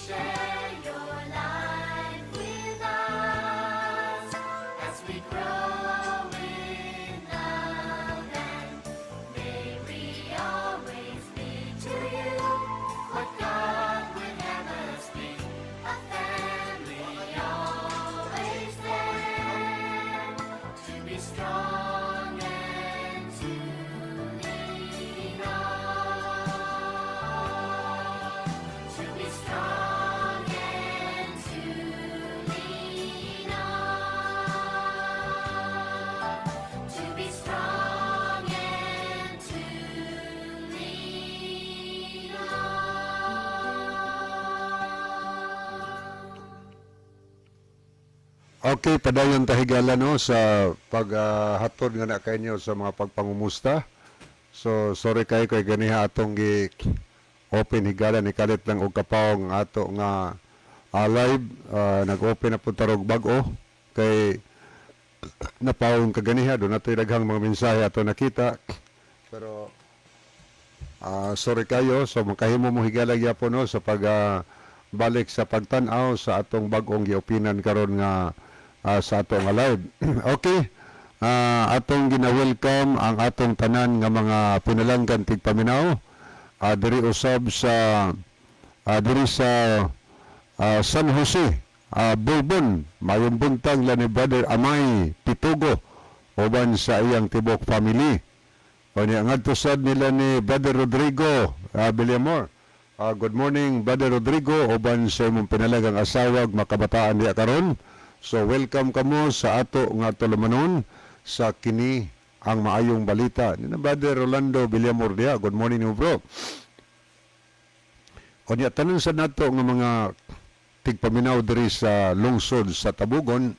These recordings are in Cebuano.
Share your life with us as we grow in love, and may we always be to you what God would have us be, a family always there to be strong and to lean on, to be strong and to lean on, to be strong and to lean on. Okay, padayon ta, higala, no, sa paghatod nga na kainyo sa mga pagpangumusta. So sorry kay kay ganiha atong gi open, higala, ni kalit lang og kapawong ato nga live. Nag-open na pud ta og bag-o kay napawong kaganiha do natoy daghang mga mensahe ato nakita. Pero sorry kayo. So makahimo mo, higala, gyapon, no, sa pag balik sa pagtan-aw sa atong bag-ong giopinan karon nga sa atong nga live. Okay. Atong gina-welcome ang atong tanan nga mga pinalanggan tigpaminaw diri usab sa diri sa San Jose, Bourbon. Mayong buntag la ni Brother Amay Pitugo uban sa iyang tibok family. O niya ngadto sad nila ni Brother Rodrigo Villamor. Good morning, Brother Rodrigo, uban sa imong pinalagang asawa ug makabataan diya karon. So welcome kamo sa ato nga tulumanon sa kini ang maayong balita. Ni na Brother Rolando Villamor diya. Good morning nimo, bro. O niya tanan sa nato nga mga tigpaminaw diri sa lungsod sa Tabugon.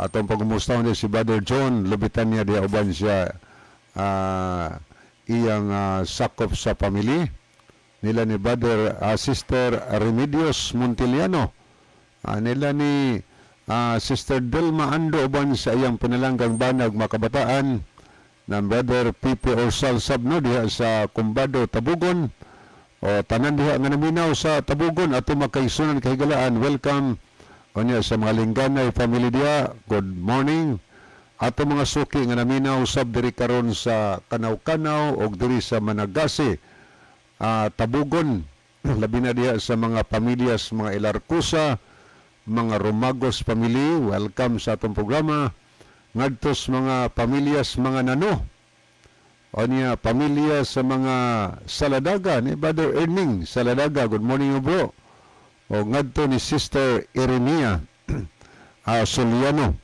Atong pagumusta ni si Brother John Lubitania diya uban siya iyang sakop sa pamilya nila ni Brother Sister Remedios Montiliano, nila ni Sister Delma Ando uban sa iyang pinalanggang banag makabataan ng Brother Pipe Orsal Sabno diha sa Kumbado, Tabugon. O tanan diha nga naminaw sa Tabugon ato makaigsunan kahigalaan, welcome. Unya sa mga Lingganay family diha, good morning. Ato mga suki nga naminaw sab diri karon sa Kanaw-Kanaw og diri sa Managasi, Tabugon, labi na diha sa mga pamilyas mga Ilarcusa, mga Romagos family, welcome sa atong programa. Ngadto sa mga pamilyas mga Nano. O niya, pamilya sa mga Saladaga, ni Brother Erning Saladaga, good morning, bro. O ngadto ni Sister Irenia Soliano.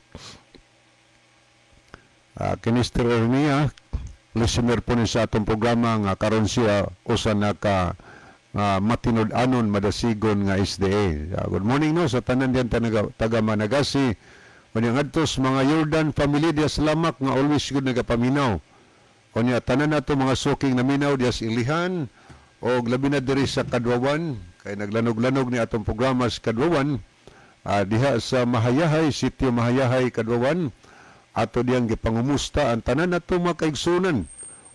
Kini Sister Irenia, listener po ni sa atong programa nga karon siya usa na ka matinud-anon madasigon nga SDA. Good morning, no, sa tanan diyan taga Managasi. Unya ngadto sa mga Jordan family diya sa Lamak nga always good nagapaminaw. Unya tanan nato mga suking naminaw diya sa Ilihan og labi na diri sa Kadwawan kay naglanog-lanog ni atong programa sa Kadwawan, diha sa Mahayahay, Sitio Mahayahay, Kadwawan, ato diyang gipangumusta ang tanan nato mga kaigsunan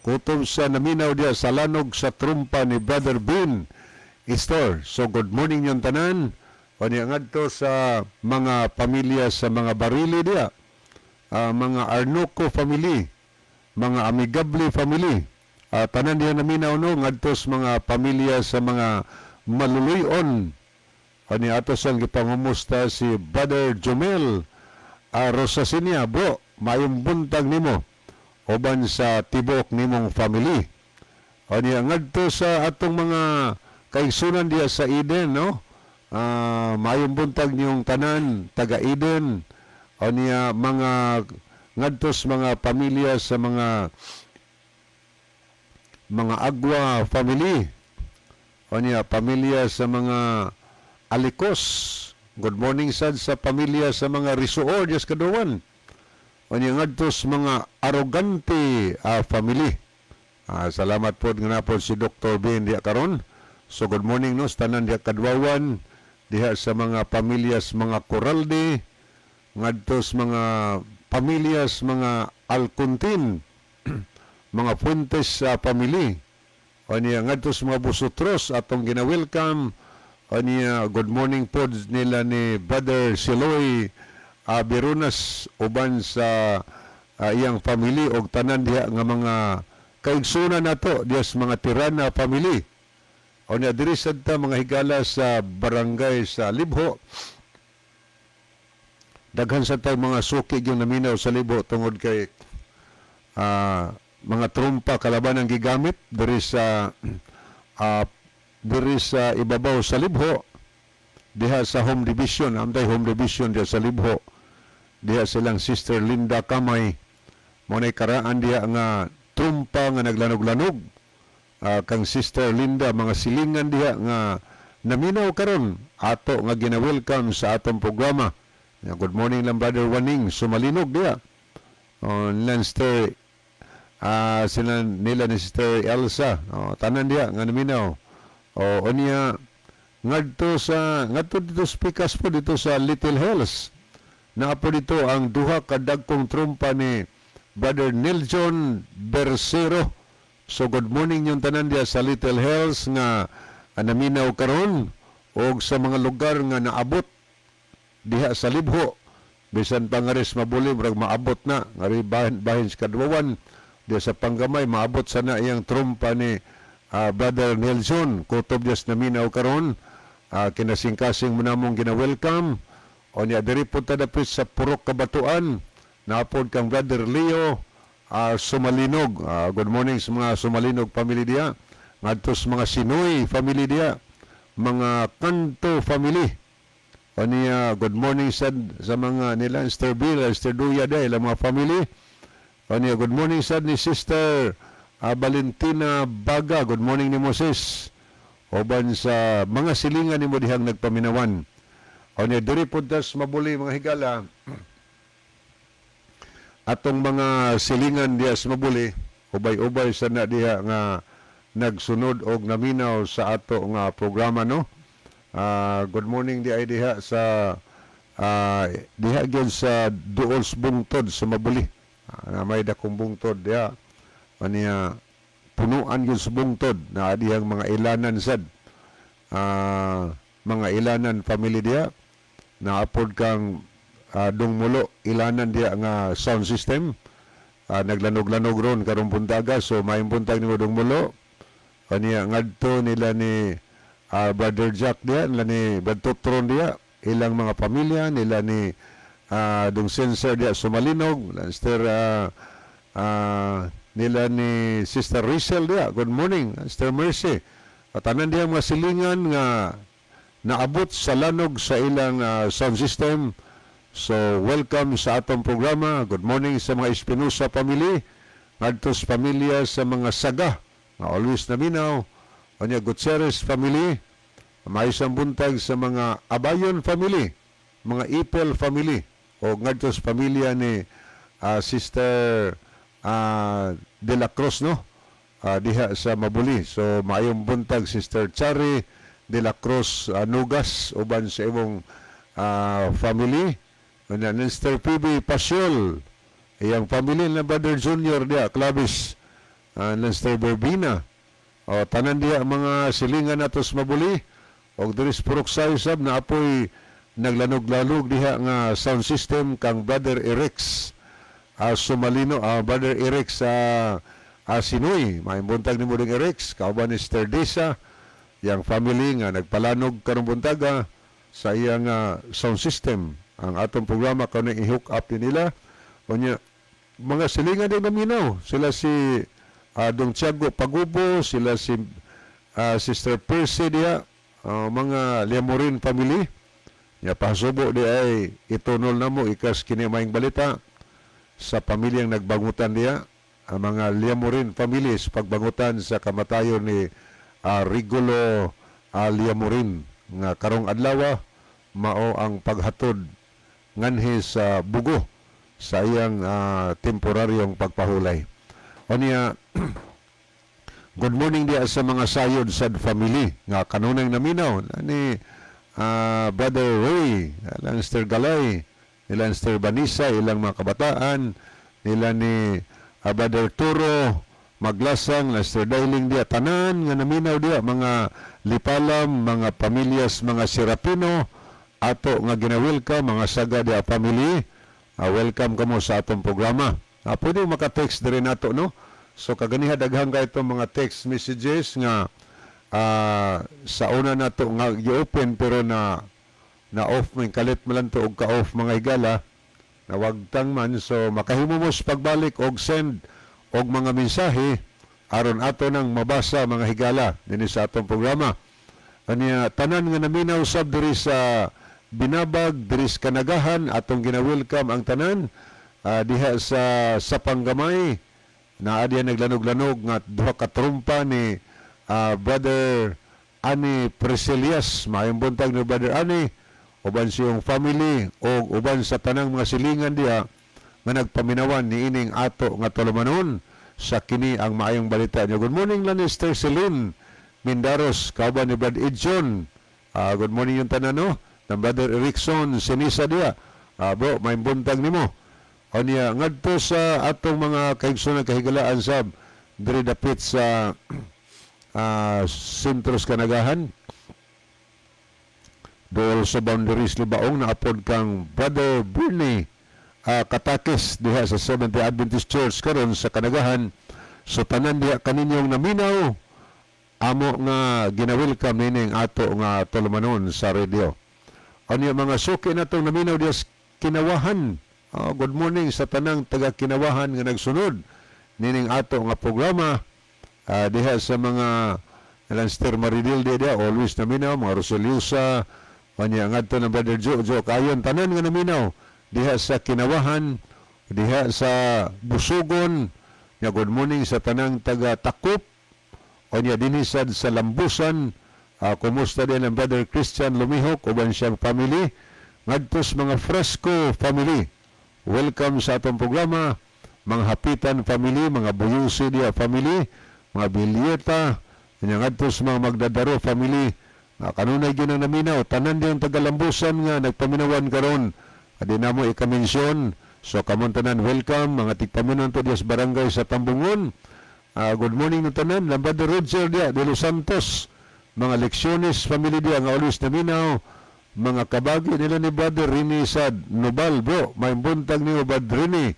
kutob sa naminaw diya sa lanog sa trumpa ni Brother Bin Store. So good morning yung tanan. Unya ngadto sa mga pamilya sa mga Barili diya, mga Arnoco family, mga Amigable family. Tanan diya naminaw, no, ngadto sa mga pamilya sa mga Maluluyon. Ani ato sang gipangumusta si Brother Jomel Rosasinia, bro, mayong buntag nimo uban sa tibok nimong family. Ani ngadto sa atong mga kaigsunan diya sa Eden, no? Mayong buntag niyong tanan taga Eden. Ania mga ngadto sa mga pamilya sa mga Agwa family. Ania pamilya sa mga Alikos. Good morning sad sa pamilya sa mga Risuor diya sa Kadwawan. Ania ngadto sa mga Arrogante family. Salamat po nga napod si Dr. Ben diya karon. So good morning, no, sa tanan diya Kadwawan, diha sa mga pamilyas mga Coralde, ngadto sa mga pamilyas mga Alcontin, mga Fuentes sa family. O niya ngadto sa mga Busutros atong gina-welcome. Aniya, good morning po nila ni Brother Siloy Berunas uban sa iyang family og tanan diha nga mga kaigsunan nato diha sa mga Tirana family. O niya, diri sad ta, mga higala, sa barangay sa Libho. Daghan sa tay mga suki yung naminaw sa Libho tungod kay mga trumpa kalaban ang gigamit diri sa ibabaw sa Libho, diha sa home division, amday home division diha sa Libho, diha silang Sister Linda Kamay mo nay karaan diha nga trumpa nga naglanog-lanog. Kang Sister Linda, mga silingan diha nga naminaw karon, ato nga gina-welcome sa atong programa. Ya, good morning lang Brother Waning Sumalinog diha on Lanster, sila nila ni Sister Elsa, oh, tanan diha nga naminaw. O unya ngadto dito sa Pikas po, dito sa Little Hills, naa po dito ang duha ka dagkong trumpa ni Brother Neil John Bersero. So good morning yung tanan diha sa Little Hills nga naminaw karon og sa mga lugar nga naabot diha sa Libho, bisan pa nga ris Mabuli, murag maabot na ngari bahin, bahin sa Kadwawan, diha sa Panggamay maabot sana iyang trumpa ni Brother Nelson Kutob dias naminaw karon. Kinasingkasing mo namong gina-welcome. O niya, diri po ta dapit sa Purok Kabatuan, napod kang Brother Leo Sumalinog. Good morning sa mga Sumalinog family diha, ngadto sa mga Sinoy family diha, mga Kanto family. O niya, good morning sa mga nila, Sister Bill, Sister Duya day, ilang mga family. O niya, good morning sad ni Sister Valentina Baga. Good morning ni Moses. Uban sa mga silingan nimo dihang nagpaminawan. O niya, diri po tas Mabuli, mga higala, atong mga silingan diha sa Mabuli, ubay-ubay sa na diha nga nagsunod og naminaw sa ato nga programa, no. Good morning di ay diha sa diha gyud sa Duols Bungtod sa Mabuli. Na may dakong bungtod diha. Aniya, punuan gyud sa bungtod na dihang mga Ilanan sad. Mga Ilanan family diha, naapod kang Dungmulo Ilanan diha nga sound system. Naglanog-lanog ron karong buntaga, so maayong buntag nimo, Dungmulo. Kaniya, ngadto nila ni Brother Jack diha, nila ni Brother Tron diha, ilang mga pamilya nila ni Dong Sensor diha Sumalinog, Sister nila ni Sister Rizel diha. Good morning, Sister Mercy. At tanan diha mga silingan nga naabot sa lanog sa ilang sound system. So, welcome sa atong programa. Good morning sa mga Espinosa family, ngadto sa pamilya sa mga Saga, nga always naminaw, unya Gutierrez family, maayong buntag sa mga Abayon family, mga Ipel family, o ngadto sa pamilya ni Sister De La Cruz, no? Diha sa Mabuli. So, maayong buntag, Sister Chari De La Cruz Nugas, uban sa imong family. Unya Sister PB Pasiol, iyang family na Brother Junior diha, Clavis, Sister Berbina. O, tanan diha mga silingan nato sa Mabuli. Og diri sa Purok Sayosab na apoy naglanog-lanog diha nga sound system kang Brother Erex Sumalino, Brother Erex sa Sinoy. Maayong buntag nimo ding Erex, kauban ni Sister Disa, yang family nga nagpalanog karong buntaga sa iyang sound system. Ang atong programa kanang i-hook up din nila. Unya, mga silingan din naminaw. Sila si Dong Tiago Pagubo, sila si Sister Percy diha, mga Liamorin family. Ya, pasubo di ay itunol na mo ikas kini maayong balita sa pamilyang nagbangutan diya, ang mga Liamorin families, pagbangutan sa kamatayon ni Rigulo Liamorin nga karong adlaw mao ang paghatod nganhi sa Bugo sa iyang temporaryong pagpahulay. Unya, good morning diya sa mga Sayod sad family nga kanunay naminaw ni Brother Ray, ilang Sister Galay, ilang Sister Vanessa, ilang mga kabataan, nila ni Brother Turo Maglasang, Lester Dailing diya, tanan nga naminaw diya, mga Lipalam, mga pamilyas, mga Serapino, ato nga gina-welcome, mga Saga diya family, welcome kamo sa atong programa. Pwede maka-text diri nato, no? So kaganiha daghan kay itong mga text messages nga sa una nato nga gi-open pero na na off man, kalit man lang to og ka-off, mga higala, nawagtang man. So makahimo mo sa pagbalik og send og mga mensahe aron ato nang mabasa, mga higala, dinhi sa atong programa. Kanya tanan nga naminaw sab diri sa Binabag, diri sa Kanagahan, atong gina-welcome ang tanan diha sa Sapanggamay naa diya naglanog-lanog nga duha ka trumpa ni Brother Ani Priscilias. Maayong buntag ni Brother Ani uban siyang family o uban sa tanang mga silingan diha nga nagpaminawan ni ining ato nga tulumanon sa kini ang maayong balita niyo. Good morning, Lanister Celine Mindaros, kauban ni Brad Edson. Good morning yung tanan, no? Ng Brother Erickson Sinisa diha. Bro, may buntag nimo. O niya, ngadto sa atong mga kaigsoon, kahigalaan sab diri dapit sa Sentros Kanagahan, dool sa boundaries Libaong, naapod kang Brother Bernie Katakis diha sa Seventh Day Adventist Church karon sa Kanagahan. So tanan diha kaninyong naminaw, amo nga gina-welcome nining ato nga tulumanon sa radio. Ano mga suki natong naminaw diha sa Kinawahan. Good morning sa tanang taga Kinawahan nga nagsunod nining ato nga programa diha sa mga Lanster Maridil diha, diha always naminaw, mga Roseliosa kanya, ngadto na Brother Jojo kayon, tanan nga naminaw diha sa Kinawahan, diha sa Busugon nga. Good morning sa tanang taga Takop. Onya dinhi sad sa Lambusan, kumusta din ang Brother Christian Lumihok uban siyang family. Ngadto sa mga Fresco family, welcome sa atong programa. Mga Hapitan family, mga Buyusi diya family, mga Bilyeta, nya ngadto sa mga Magdadaro family. Kanunay gyud ang naminaw, tanan diyang taga-Lambusan nga nagpaminawan karon. Adi namo ika-mention. So kamon tanan, welcome mga tigpaminaw to diya sa barangay sa Tambungon. Good morning na tanan, lang Brother Roger diya, de Los Santos. Mga Leksyones family diya nga always naminaw. Mga kabagi nila ni Brother Rini Sad Nobal, bro. May buntag niyo, Brother Rini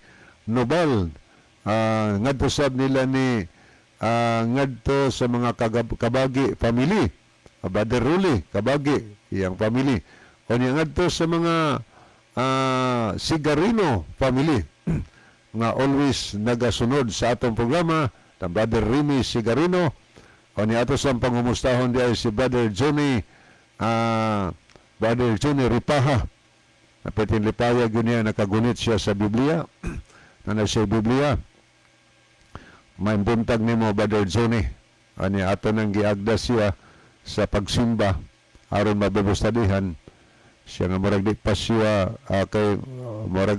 Nobal. Ngadto sab nila ni ngadto sa mga kabagi family. Brother Ruli, kabagi, iyang family. O niya ngadto sa mga Sigarino family nga always nagasunod sa atong programa ng Brother Remy Sigarino. O ni ato sa pangumustahon di ay si Brother Johnny Ripaha. Napitin lipaya gyud niya, nakagunit siya sa Biblia na siya Biblia. May buntag nimo, Brother Johnny. Ani ato nang giagda siya sa pagsimba aron mabibustadihan siya nga murag di pa siya kay murag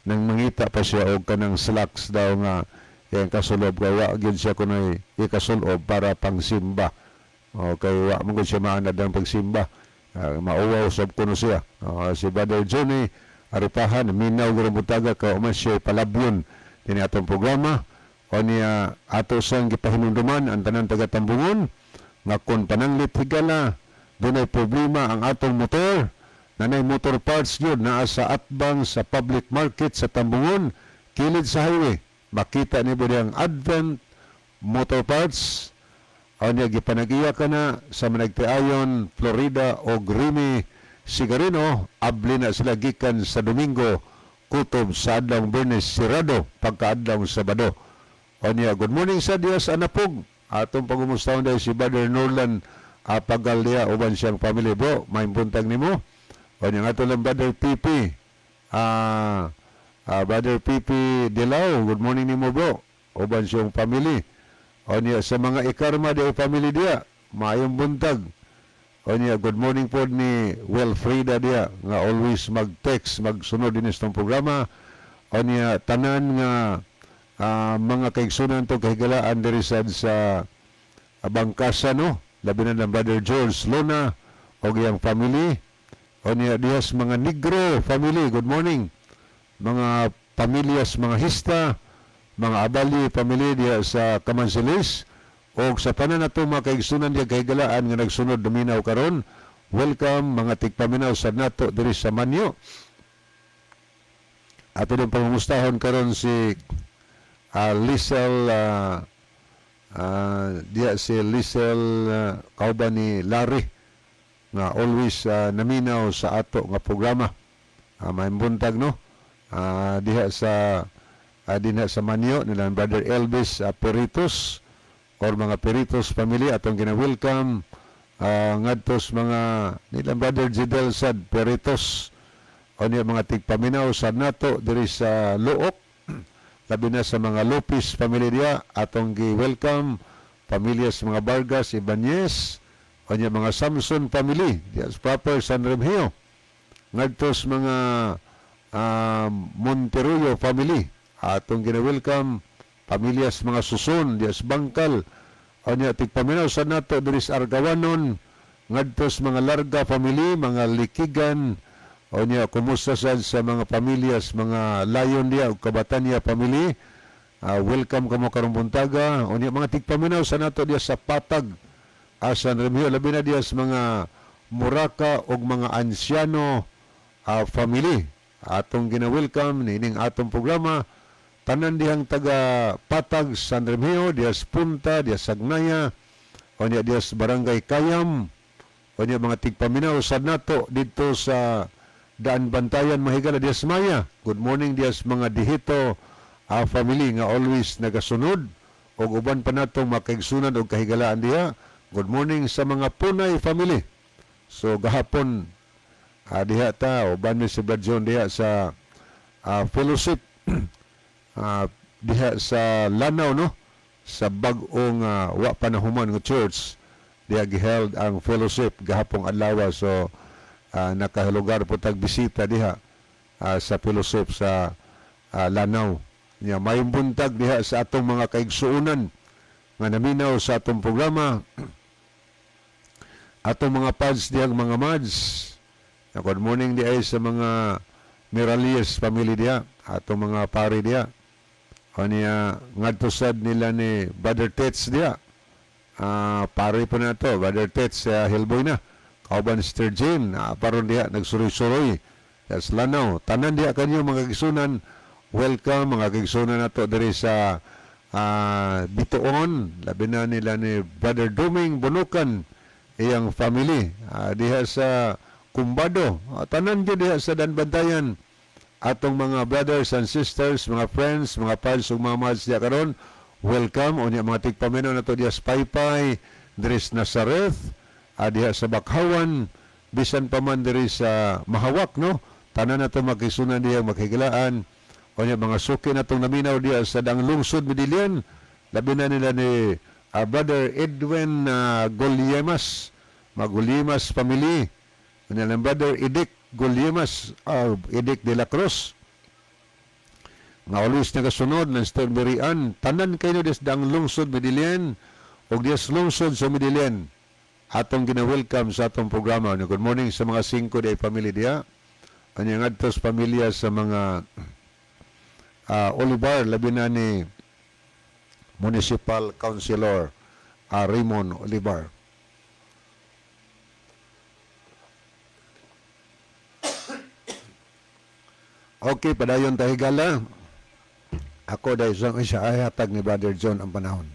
nang mangita pa siya og kanang slacks daw nga iyang kasulob kay wa gyud siya kunoy ikasulob para pangsimba o kay wa man gud siya maanad ang pagsimba. Mauwaw sab kuno siya. Si Brother Johnny Aripahan minaw guro butaga ka man siya palabyon dinhi atong programa. O niya ato sang gipahinumduman ang tanan taga Tambungon nga kung pananglit, higala, dunay problema ang atong motor, nanay motor parts yun naa sa atbang sa public market sa Tambungon, kilid sa highway. Makita ni ang Advent Motor Parts. Anya gipanag-iya ka na sa Managtiayon, Florida o Remy Sigarino, abli na sila gikan sa Domingo kutob sa adlawng Biyernes sirado pagkaadlawng Sabado. Onya, good morning sa Dios Anapog. Atong pangumustahon dahil si Brother Norlan Apagaldia uban siyang family, bro. May buntag nimo. Onya nga lang Brother PP. Brother PP Dilao, good morning nimo, bro. Uban siyang family. Onya sa mga Ikarma di family dia, maayong buntag. Onya good morning po ni Wilfrida dia nga always mag-text, magsunod din itong programa. Onya tanan nga mga kaigsunan to kahigalaan diri sad sa Bangkasa, no, labi na ng Brother George Lona og iyang family. Onya dihas mga Negro family, good morning. Mga pamilyas, mga Hista, Mga Abali family diha sa Kamansilis o sa tanan nato mga kaigsunan diha kahigalaan nga nagsunod duminaw karon. Welcome, mga tigpaminaw sa nato diri sa Manyo. Ato din pangumustahon karon si Liesel, diya si Liesel, kauban ni Larry nga always naminaw sa ato nga programa. Maayong buntag, no? Diha sa Manyo nila Brother Elvis Peritos or mga Peritos family, atong gina-welcome, ngadtos mga nila Brother Jidel Sad Peritos o niya mga tigpaminaw sa nato diri sa Luok, labi na sa mga Lopez family diya, atong gi-welcome pamilya sa mga Vargas Ibanez o niya mga Samson family diya sa proper San Remigio, ngadtos mga Monteruyo family, atong gina-welcome pamilya sa mga Suson diya sa Bangkal o niya tigpaminaw sa nato diri sa Argawanon, ngadtos mga Larga family, mga Likigan o niya kumusta sad sa mga pamilya sa mga Lion diya ug Kabatanya family. Welcome kamo karong buntaga. O niya mga tigpaminaw sa nato diya sa Patag, San Remigio, labi na diya sa mga Muraka ug mga Ansyano family, atong gina-welcome niining atong programa tanan dihang taga Patag, San Remigio, diya sa Punta, diya sa Sagnaya o niya diya sa Barangay Kayam o niya mga tigpaminaw sa nato dito sa Daan Bantayan, Mahigala, diya sa Maya. Good morning diya sa mga Dihito family nga always nagasunod og uban pa nato makaigsunan og kahigalaan diha. Good morning sa mga Punay family. So gahapon diha ta uban mi si Brad John diha sa fellowship diha sa Lanao, no, sa bag-ong wa pa nahuman nga church. Diha giheld ang fellowship gahapong adlaw, so nakalugar po tag bisita diha sa fellowship sa Lanao. Nya mayong buntag diha sa atong mga kaigsuonan nga naminaw sa atong programa, atong mga pads dihang mga mads. Good morning di ay sa mga Miralies family diha, atong mga pare diha. O niya, ngadto sad nila ni Brother Tets diha. Pare po na to, Brother Tets sa Hellboy na. Kauban Sister Jane, paron diha, nagsuroy-suroy. That's Lanao. Tanan diha kanyo mga kaigsunan, welcome, mga kaigsunan nato diri sa Bituon, labi na nila ni Brother Duming Bunukan, iyang family, diha sa Kumbado, tanan gyud diha sa Danbantayan, atong mga brothers and sisters, mga friends, mga pals ug mga mads diha karon, welcome. Unya mga tigpaminaw nato diha sa Paypay, diri sa Nazareth, diha sa Bakhawan, bisan pa man diri sa Mahawak, no? Tanan nato magkisunan diha maghigalaan. Unya mga suki natong naminaw diha sa Dang Lungsod Medellin, labi na nila ni Brother Edwin Goliemas, Maguliemas family. Unya ng Brother Edik Goliemas, Edik de la Cruz, nga always nagasunod ng Sternberian. Tanan kayo des Dang Lungsod Medellin ug des lungsod sa Medellin, atong gina-welcome sa atong programa. Good morning sa mga Cinco de family diha. Anya ngadto sa pamilya sa mga Olivar, labi na ni Municipal Councilor Raymond Olivar. Okay, padayon tayo, higala. Ako dahil sa isa ay hatag ni Brother John ang panahon.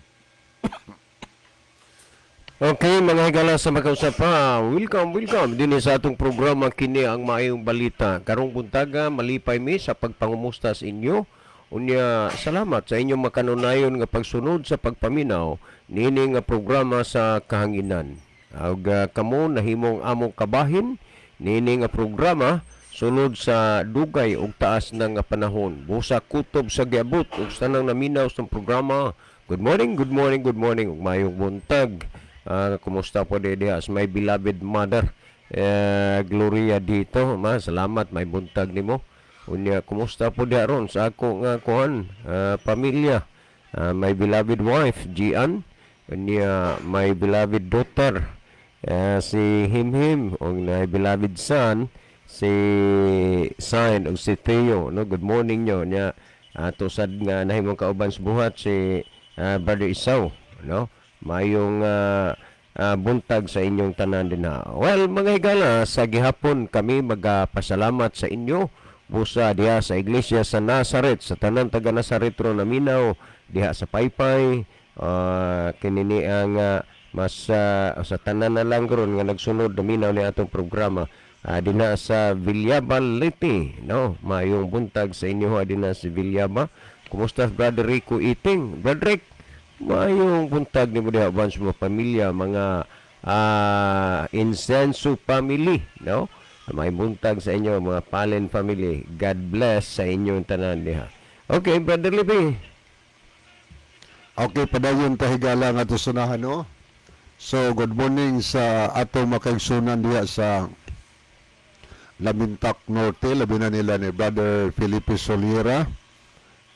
Okay, mga higala sa makausap pa, welcome, welcome din sa atong programa, kini ang Maayong Balita. Karong buntaga, malipay mi sa pagpangumusta sa inyo. Unya, salamat sa inyong makanunayon nga pagsunod sa pagpaminaw niini nga programa sa kahanginan. Ug kamo nahimong among kabahin niini nga programa sulod sa dugay ug taas na nga panahon. Busa kutob sa giabot ug sa tanang naminaw sa programa. Good morning, good morning, good morning ug maayong buntag. Kumusta po diha sa my beloved mother, Gloria dito, ma, salamat, may buntag nimo. Unya kumusta po diha ron sa ako nga kuan, pamilya. My beloved wife Gian, unya my beloved daughter, si Himhim, ug my beloved son si Sign ug si Theo, no? Good morning nyo. Nya Ato sad nga nahimong kauban sa buhat si Brother Isaw, no? Mayong buntag sa inyong tanan dinha. Well, mga higala, sa gihapon kami magapasalamat sa inyo busa diha sa Iglesia sa Nazaret, sa tanan taga Nazaret ro naminaw diha sa Paypay, kinini ang mas sa tanan na lang ron nga nagsunod naminaw ni atong programa dinha sa Villaba, Leyte, no? Mayong buntag sa inyo ha dinha sa Villaba. Kumusta, Brother Rico Iting? Brother Rick, mayong buntag nimo diha uban sa mga pamilya, mga Insenso family, no? May buntag sa inyo, mga Palen family. God bless sa inyong tanan diha. Okay, Brother Lipi. Okay, padayon ta, higala, nga ato sunahan, no? So, good morning sa atong makaigsunan diha sa Lamintak Norte, labi na nila ni Brother Felipe Soliera,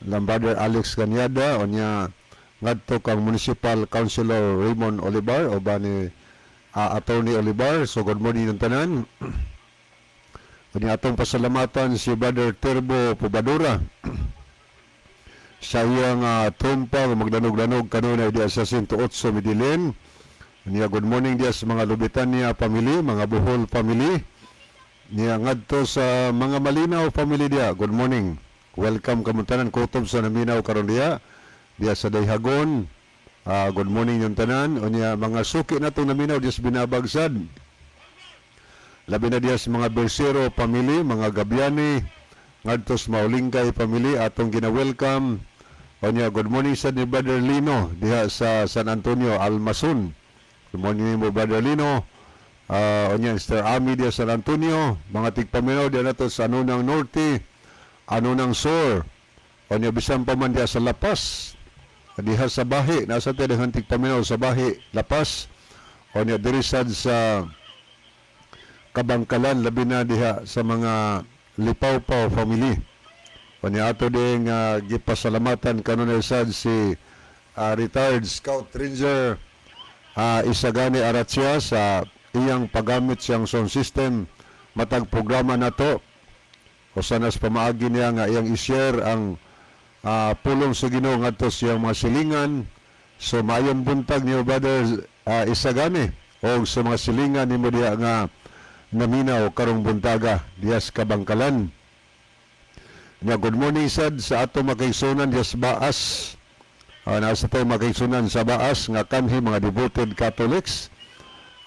lang Brother Alex Ganyada, unya ngadto kang Municipal Councilor Raymond Olivar o ba ni Attorney Olivar. So, good morning ng tanan. Unya atong pasalamatan si Brother Turbo Pubadura sa iyang trumpa nga magdanog-danog kanunay diya sa 108 Medellin. Niya good morning diya sa mga Lubitania family, mga Bohol family. Niya ngadto sa mga Malinaw family diya. Good morning. Welcome kamo tanan kutob sa naminaw karon diya. Diya sa Dayhagon. Good morning yung tanan. Unya mga suki natong naminaw diya sa Binabagsad. Labi na diya sa mga Bersero family, mga Gabyani, ngadto sa Maulingkay family atong gina-welcome. Unya good morning sa ni Brother Lino diha sa San Antonio Almasun. Good morning mo, Brother Lino. Unya Sir Ami diha sa San Antonio, mga tigpaminaw diha nato sa Anunang Norte, Anunang Sur. Unya bisan pa man diha sa Lapas, diha sa Bahi, nasa tayo daghan tigpaminaw sa Bahi, Lapas. Unya diri sad sa Kabangkalan, labi na diha sa mga Lipawpaw family. Unya ato ding gipasalamatan kanunay sad si retired Scout Ranger Isagani Aratsia sa iyang paggamit siyang sound system matag programa nato. Usa na sa pamaagi niya nga iyang i-share ang pulong sa Ginoo ngadto sa iyang mga silingan. So maayong buntag niyo, Brother Isagani, o sa mga silingan nimo diha nga naminaw karong buntaga diha sa Kabangkalan. Nya good morning sad sa ato makaigsunan diha sa Baas. Nasa tayo makaigsunan sa Baas nga kanhi mga devoted Catholics.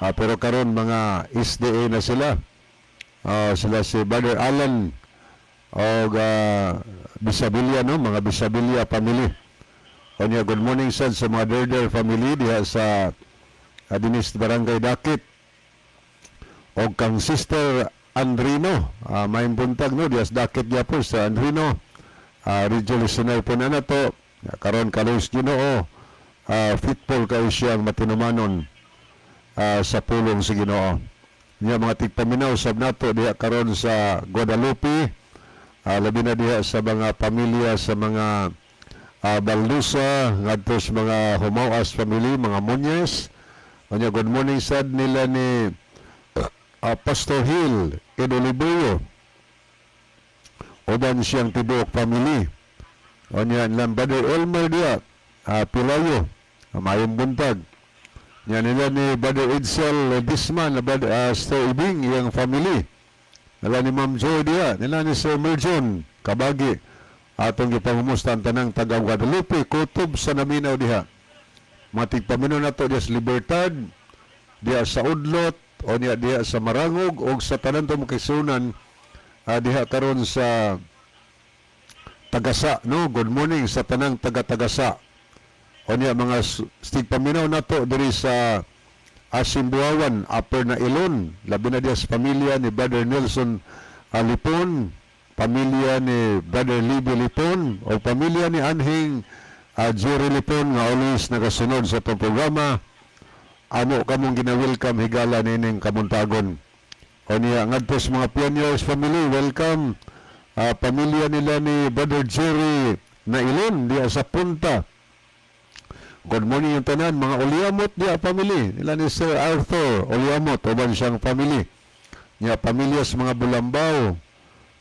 Pero karon mga SDA na sila. Sila si Brother Alan og Bisabilia, no, mga Bisabilia family. Unya good morning sad sa mga Derder family diha sa Dinis Barangay Dakit. Og kang Sister Andrino, maayong buntag, no, diha sa Dakit gyapon sa Andrino. Radio listener po na nato. Karon kalos Ginoo, faithful kayo siyang matinumanon sa pulong sa Ginoo. Nya mga tigpaminaw sab nato diha karon sa Guadalupe, labi na diha sa mga pamilya sa mga Baldusa, ngadto sa mga Humawas family, mga Muñez. Unya good morning sad nila ni Pastor Hill Edolibuyo. Uban siyang tibuok family. Unya nilang Brother Elmer diha, Pilayo, maayong buntag. Nya nila ni Brother Edsel Disman, na Brother Sir Ibing, iyang family. Nila ni Ma'am Joy diha, nila ni Sir Merjon, Kabagi. Atong gipangumusta ang tanang taga Guadalupe, kutob sa naminaw diha. Mga tigpaminaw nato diha sa Libertad, diha sa Udlot, o niya diha sa Marangog, o sa tanan to makisunan diha karon sa Tagasa, no? Good morning sa tanang taga-Tagasa. O niya mga tigpaminaw nato diri sa Asimbuawan, Upper na Ilon, labi na diha sa pamilya ni Brother Nelson Lipon, pamilya ni Brother Libby Lipon, o pamilya ni Anhing Jerry Lipon nga always nagasunod sa itong programa. Amo kamong gina-welcome, higala, nining kabuntagon. O niya, ngadto sa mga Pioneers family, welcome. Pamilya nila ni Brother Jerry Nailon diya sa Punta. Good morning yung tanan, mga Oliamot diya family. Nila ni Sir Arthur Oliamot, uban siyang family. Niya pamilya sa mga Bulambaw.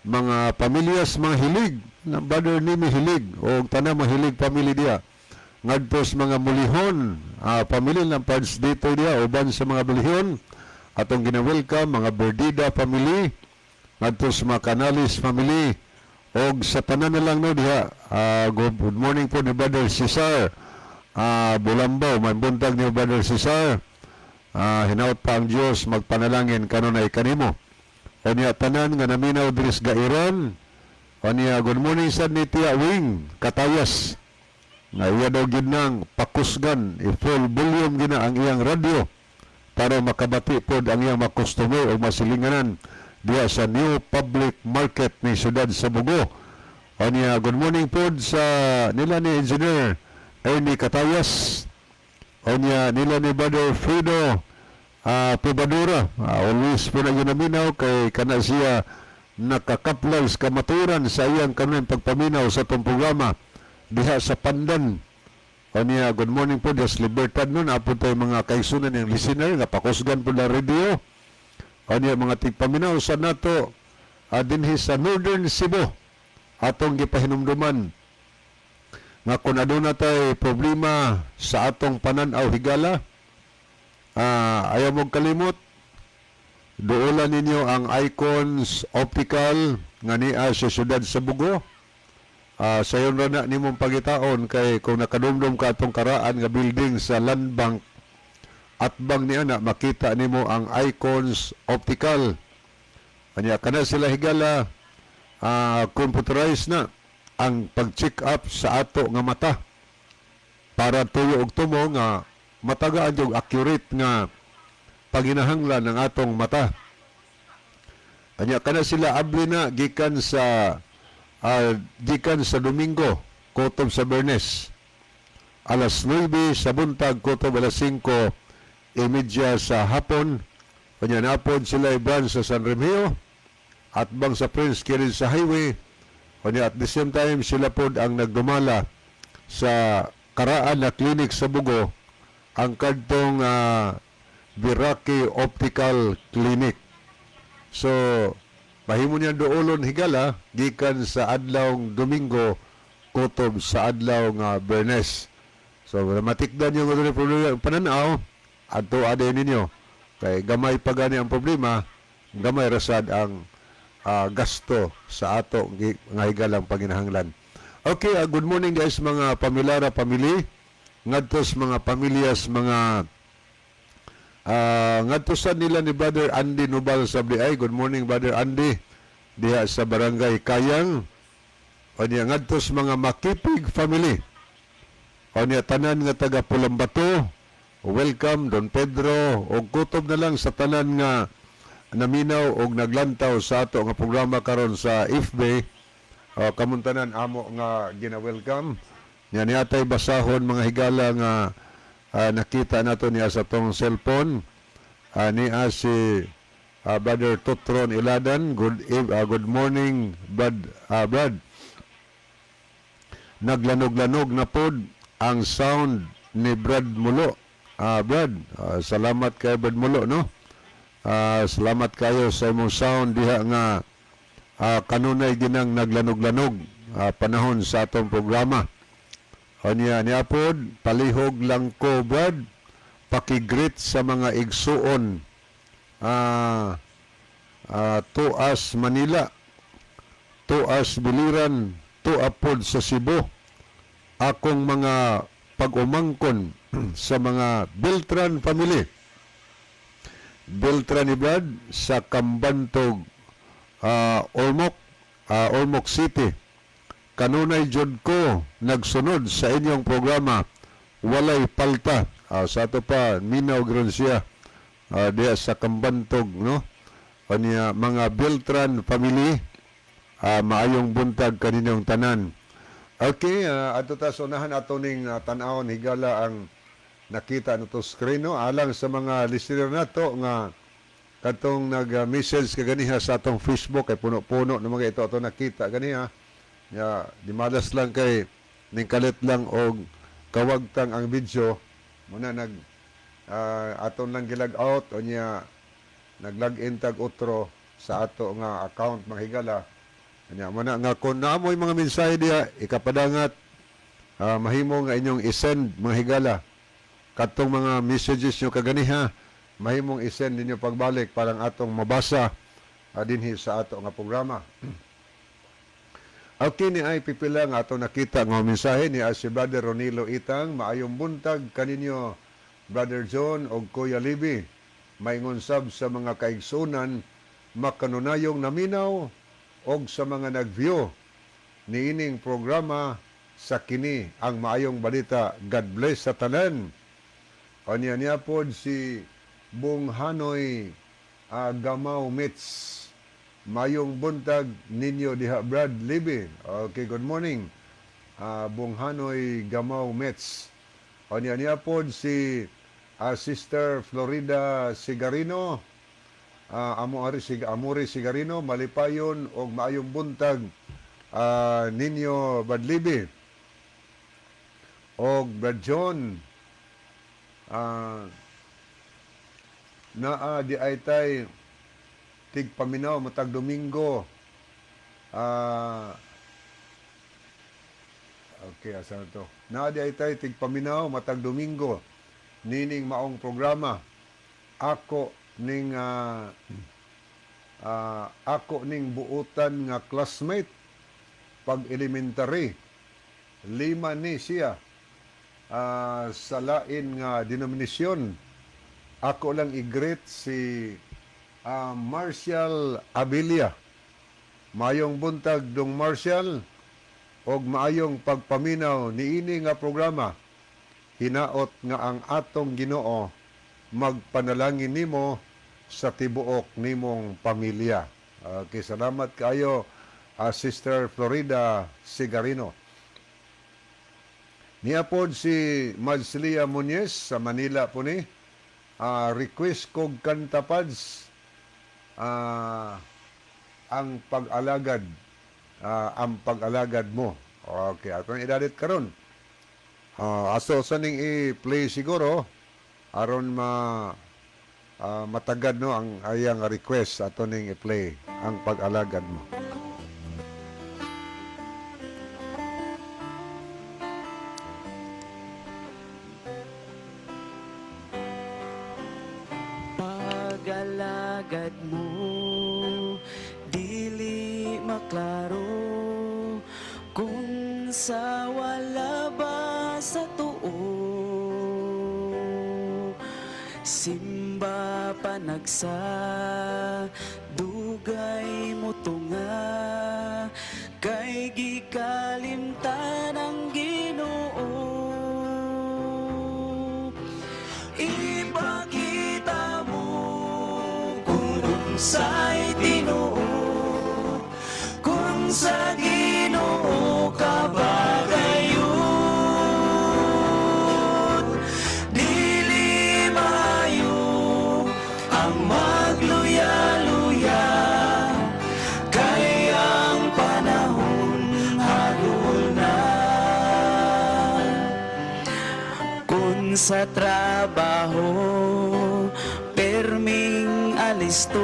Mga pamilyas mga Hilig na brother ni Hilig o tanang mga Hilig family diya, ngadto sa mga Mulihon pamilya ng parts dito diya, uban sa mga Mulihon atong gina-welcome, mga Berdida family, ngadto sa mga Canales family og sa tanan na lang, no, diha. Good morning po ni Brother Cesar Bulambaw. May buntag ni Brother Cesar. Hinaut pa ang Dios magpanalangin kanunay kanimo. Unya tanan nga naminaw diri sa Gairan. Unya good morning sad ni Tia Wing Katayas. Nga iya daw gid nang pakusgan, i-full volume gina ang iyang radyo para makabati pod ang iyang mga customer o masilinganan diya sa New Public Market ni siyudad sa Bogo. Unya good morning pod sa nila ni Engineer Ernie Katayas. Unya nila ni Brother Fredo Pubadura. Always po na yun naminaw kay kana siya nakakaplag sa kamaturan sa iyang kanunay pagpaminaw sa atong programa diha sa Pandan. Unya good morning po des Libertad nun apo tayo mga kaigsunan ng listener nga pakusgan po na radio. Unya mga tigpaminaw sa nato dinhi sa Northern Cebu, atong gipahinumduman nga kung aduna tay problema sa atong panan-aw, higala, ayaw mong kalimot, duolan ninyo ang Icons Optical nga niya sa siyudad sa Bogo. Sayon ra na nimong pagitaon kay kung nakadumdum ka atong karaan nga building sa Land Bank, atbang niya na makita nimo ang Icons Optical. Anya kana sila, higala, computerized na ang pag-check up sa ato nga mata para tuyo og tumo nga matagaan yung accurate nga paginahanglan ng atong mata. Anya kana sila abli na gikan sa Domingo kutob sa Bernes, alas 9 sa buntag kutob alas 5:30 sa hapon. Kanya napod sila branch sa San Remigio at bang sa Prince Kirin sa highway. Kanya at the same time sila pod ang nagdumala sa karaan na clinic sa Bogo, ang kadtong Biraki Optical Clinic. So, mahimo niya duolon, higala, gikan sa adlawng Domingo kutob sa adlaw nga Bernes. So, matikdan yung ano problema pananaw adto aday ninyo. Kay gamay pa gani ang problema, gamay rasad ang gasto sa ato nga higalang panginahanglan. Okay, good morning guys, mga pamilara family, ngadto sa mga pamilyas mga ngadto sa nila ni Brother Andy Nubal sa BI. Good morning, Brother Andy, diha sa Barangay Kayang. Unya ngadto sa mga Makipig family. Unya tanan nga taga Pulambato. Welcome Don Pedro og kutob na lang sa tanan nga naminaw og naglantaw sa ato nga programa karon sa FB. Kamong tanan amo nga gina-welcome. Nya niatay basahon, mga higala, nga nakita nato niya sa tong cellphone. Niya si Brother Totron Iladan. Good morning, Brad. Brad. Naglanog-lanog na pod ang sound ni Brad Mulo. Brad, salamat kay Brad Mulo, no? Salamat kayo sa imong sound diha nga kanunay ginang naglanog-lanog panahon sa atong programa. Unya niya pod, palihog lang ko, Brad, paki-greet sa mga igsuon Tuas Manila, Tuas Biliran, Tuapod sa Cebu. Akong mga pag-umangkon sa mga Beltran family. Beltran ni Brad sa Kambantog, Ormoc, Ormoc City. Kanunay jud ko nagsunod sa inyong programa. Walay palta. Sa ato pa, minaw gron siya diya sa Kambantog, no? Kanya mga Beltran family, maayong buntag kaninyong tanan. Okay, ato ta sa unahan ato ning tan-awon, higala, ang nakita nato screen, no, alang sa mga listener nato nga katong nag-message kaganiha sa atong Facebook kay puno-puno ng mga ito ato nakita ganiha. Ya, di malas lang kay ning kalit lang og kawagtang ang video muna nag aton lang gilag out, unya nag-log in tag otro sa ato nga account, mga higala. Anya mo na nga kung naamoy mga mensahe diha ikapadangat, mahimo nga inyong i-send, mga higala, katong mga messages nyo kaganiha, mahimong i-send ninyo pagbalik parang atong mabasa dinhi sa ato nga programa. Okay, ni ay pipila nga atong nakita nga mensahe ni si Brother Ronilo Itang. "Maayong buntag kaninyo, Brother John og Kuya Libi. Maingon sab sa mga kaigsunan makanunayong naminaw og sa mga nag-view niining programa sa Kini ang Maayong Balita. God bless sa tanan." Kanya niya pod si Bung Hanoy Gamaw Mits. "Mayong buntag ninyo diha, Brad Libby." Okay, good morning. Bung Hanoy Gamaw Mets. Kanya niya pod si Sister Florida Sigarino. Amo ari sig Amore Sigarino, "Malipayon og maayong buntag ninyo, Brad Libby og Brad John. Naa di ay tay tigpaminaw matag Domingo." Okay, asa na to? "Naa di ay tay tigpaminaw matag Domingo nining maong programa. Ako ning buutan nga classmate pag elementary. Lima ni siya sa lain nga denominasyon. Ako lang i-greet si Marcial Abilia. Maayong buntag, dong Marcial, og maayong pagpaminaw niini nga programa. Hinaot nga ang atong Ginoo magpanalangin nimo sa tibuok nimong pamilya." Okay, salamat kaayo, Sister Florida Sigarino. Niya pod si Madslia Muñez sa Manila po ni. "Request kog kanta pads, ang pag-alagad ang pag-alagad mo." Okay, atong idalit karon. Aso sa ning i-play siguro aron ma matagad no ang ayang request, ato ning i-play Ang Pag-alagad Mo. Pag-alagad mo dili maklaro kung sa wala ba sa tuo. Simba panagsa dugay mo tunga kay gikalimtan ang Ginoo. Ipakita mo kung unsay tinuod, kung sa Ginoo ka ba gayud. Dili maayo ang magluya-luya kay ang panahon hagul na. Kung sa trabaho perming alisto,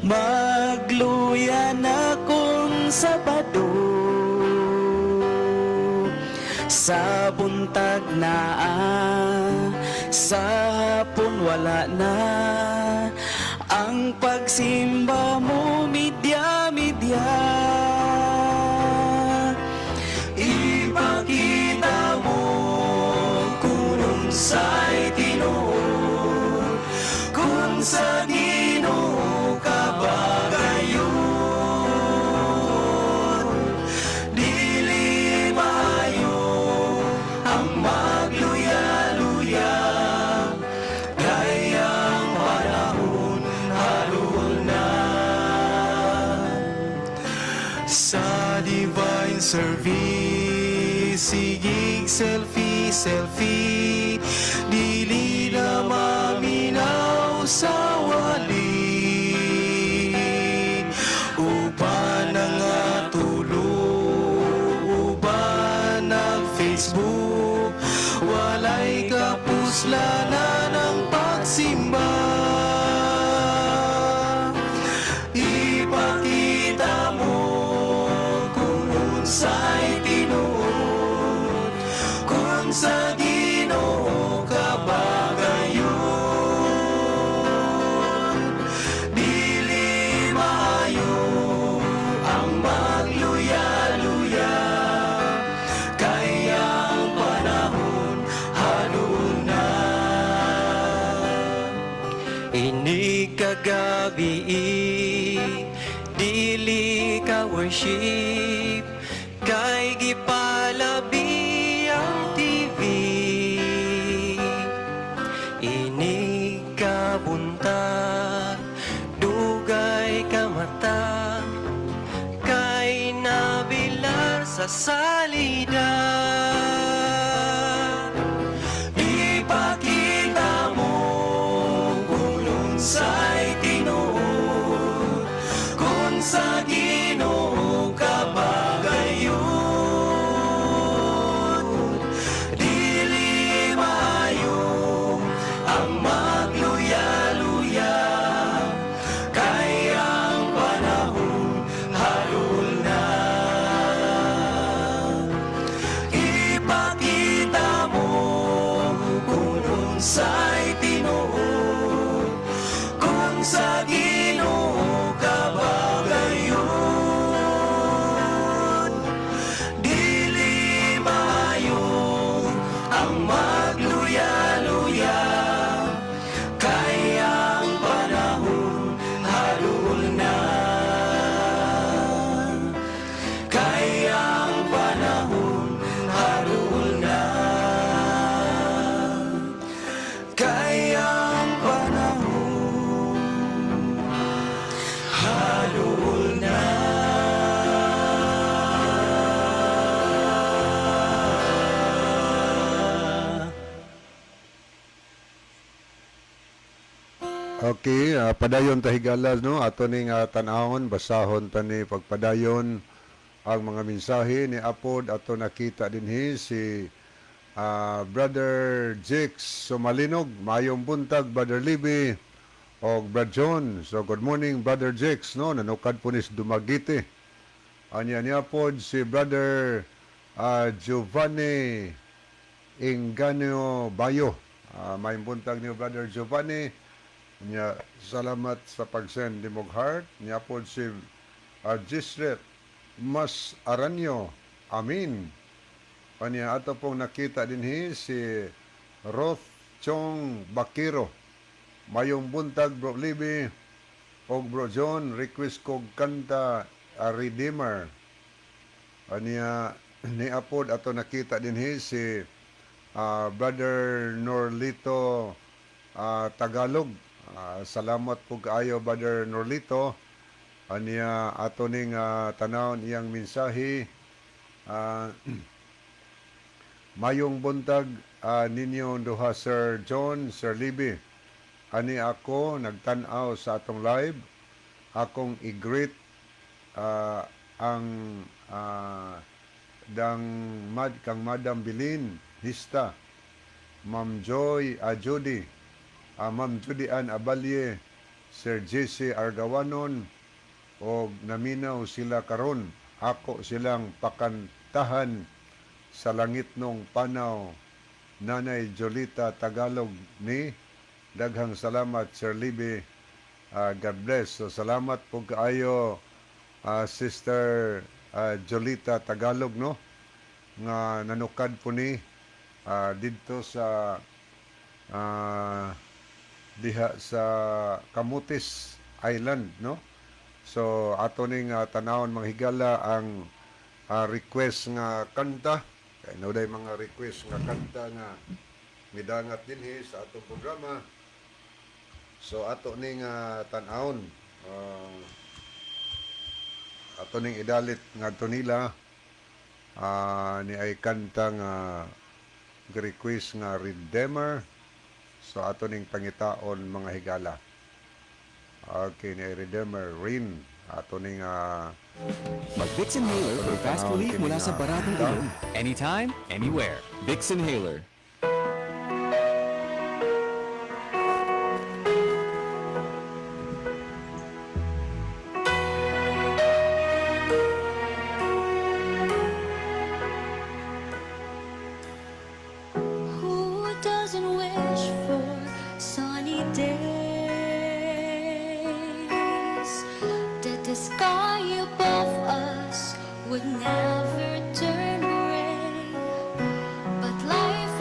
magluya na kung Sabado. Sa buntag na, sa hapon wala na. Ang pagsimba mo midya-midya. Ipakita mo kung unsay tinuod, kung sa Ginoo ka ba gayud. Dili maayo ang magluya-luya kay ang panahon halul na. Sa divine service, sigig selfie, selfie, dili na maminaw sa wali. Uban ang tulog, uban ang Facebook, walay kapuslanan ang pagsimba. Ipakita mo Worship kay gipalabi ang TV. Inig ka buntag, dugay ka mata, kay nabilar sa salida. Ipakita mo kung unsay tinuod, kung sa Ginoo ka pagayon. Dili maayo ang magluya-luya, kay ang panahon halul na. Ipakita mo kung unsay tinuod, kung sa Ginoo ka pagayon. Dili maayo ang magluya-luya, kay ang panahon halul na. Kay ang panahon halul na. Kay ang panahon halul na. Okay, padayon ta, higala, no, ato ning tan-awon, basahon ta ni pagpadayon ang mga mensahe ni apod ato nakita dinhi si Brother Jix Sumalinog. Mayong buntag, Brother Libby og Brad John. So good morning, Brother Jix, no, nanukad po ni sa Dumaguete. Anya niya pod si Brother Giovanni Inganyo Bayo. Mayong buntag niyo, Brother Giovanni. Nya, salamat sa pag-send ni mog heart. Niya pod si Gisret Mas Aranyo. Amin. Anya ato pong nakita dinhi si Roth Chong Bakiro. Mayong buntag, Bro Libby og Bro John, request kog kanta a Redeemer. Anya niapod ato nakita dinhi si Brother Norlito Tagalog. Salamat po kaayo, Brother Norlito. Anya ato ning tanawon iyang mensahe. Mayong buntag ninyo duha, Sir John, Sir Libby. Ani ako nagtan-aw sa atong live. Akong i-greet ang dang mad kang Madam Bilin Hista, Ma'am Joy Judy, Ma'am Judy Ann Abalye, Sir Jesse Argawanon og naminaw sila karon. Ako silang pakantahan sa langit nung panaw, Nanay Jolita Tagalog ni. Daghang salamat, Sir Libby. God bless. So salamat po kaayo, Sister Jolita Tagalog, no, nga nanukad po ni didto sa diha sa Camotes Island, no. So ato ning tanawon, mga higala, ang request nga kanta kay no day mga request nga kanta nga midangat dinhi sa atong programa. So ato ning tan-awon, ato ning idalit ngadto nila ni ay kanta nga request nga Redeemer. So ato ning pangitaon, mga higala. Okay, ni Redeemer Rin ato ning Mag Vicks Inhaler for fast relief mula sa baratong ilong. Anytime, anywhere. Vicks Inhaler. Who doesn't wish for sunny days? That the sky above us would never turn gray. But life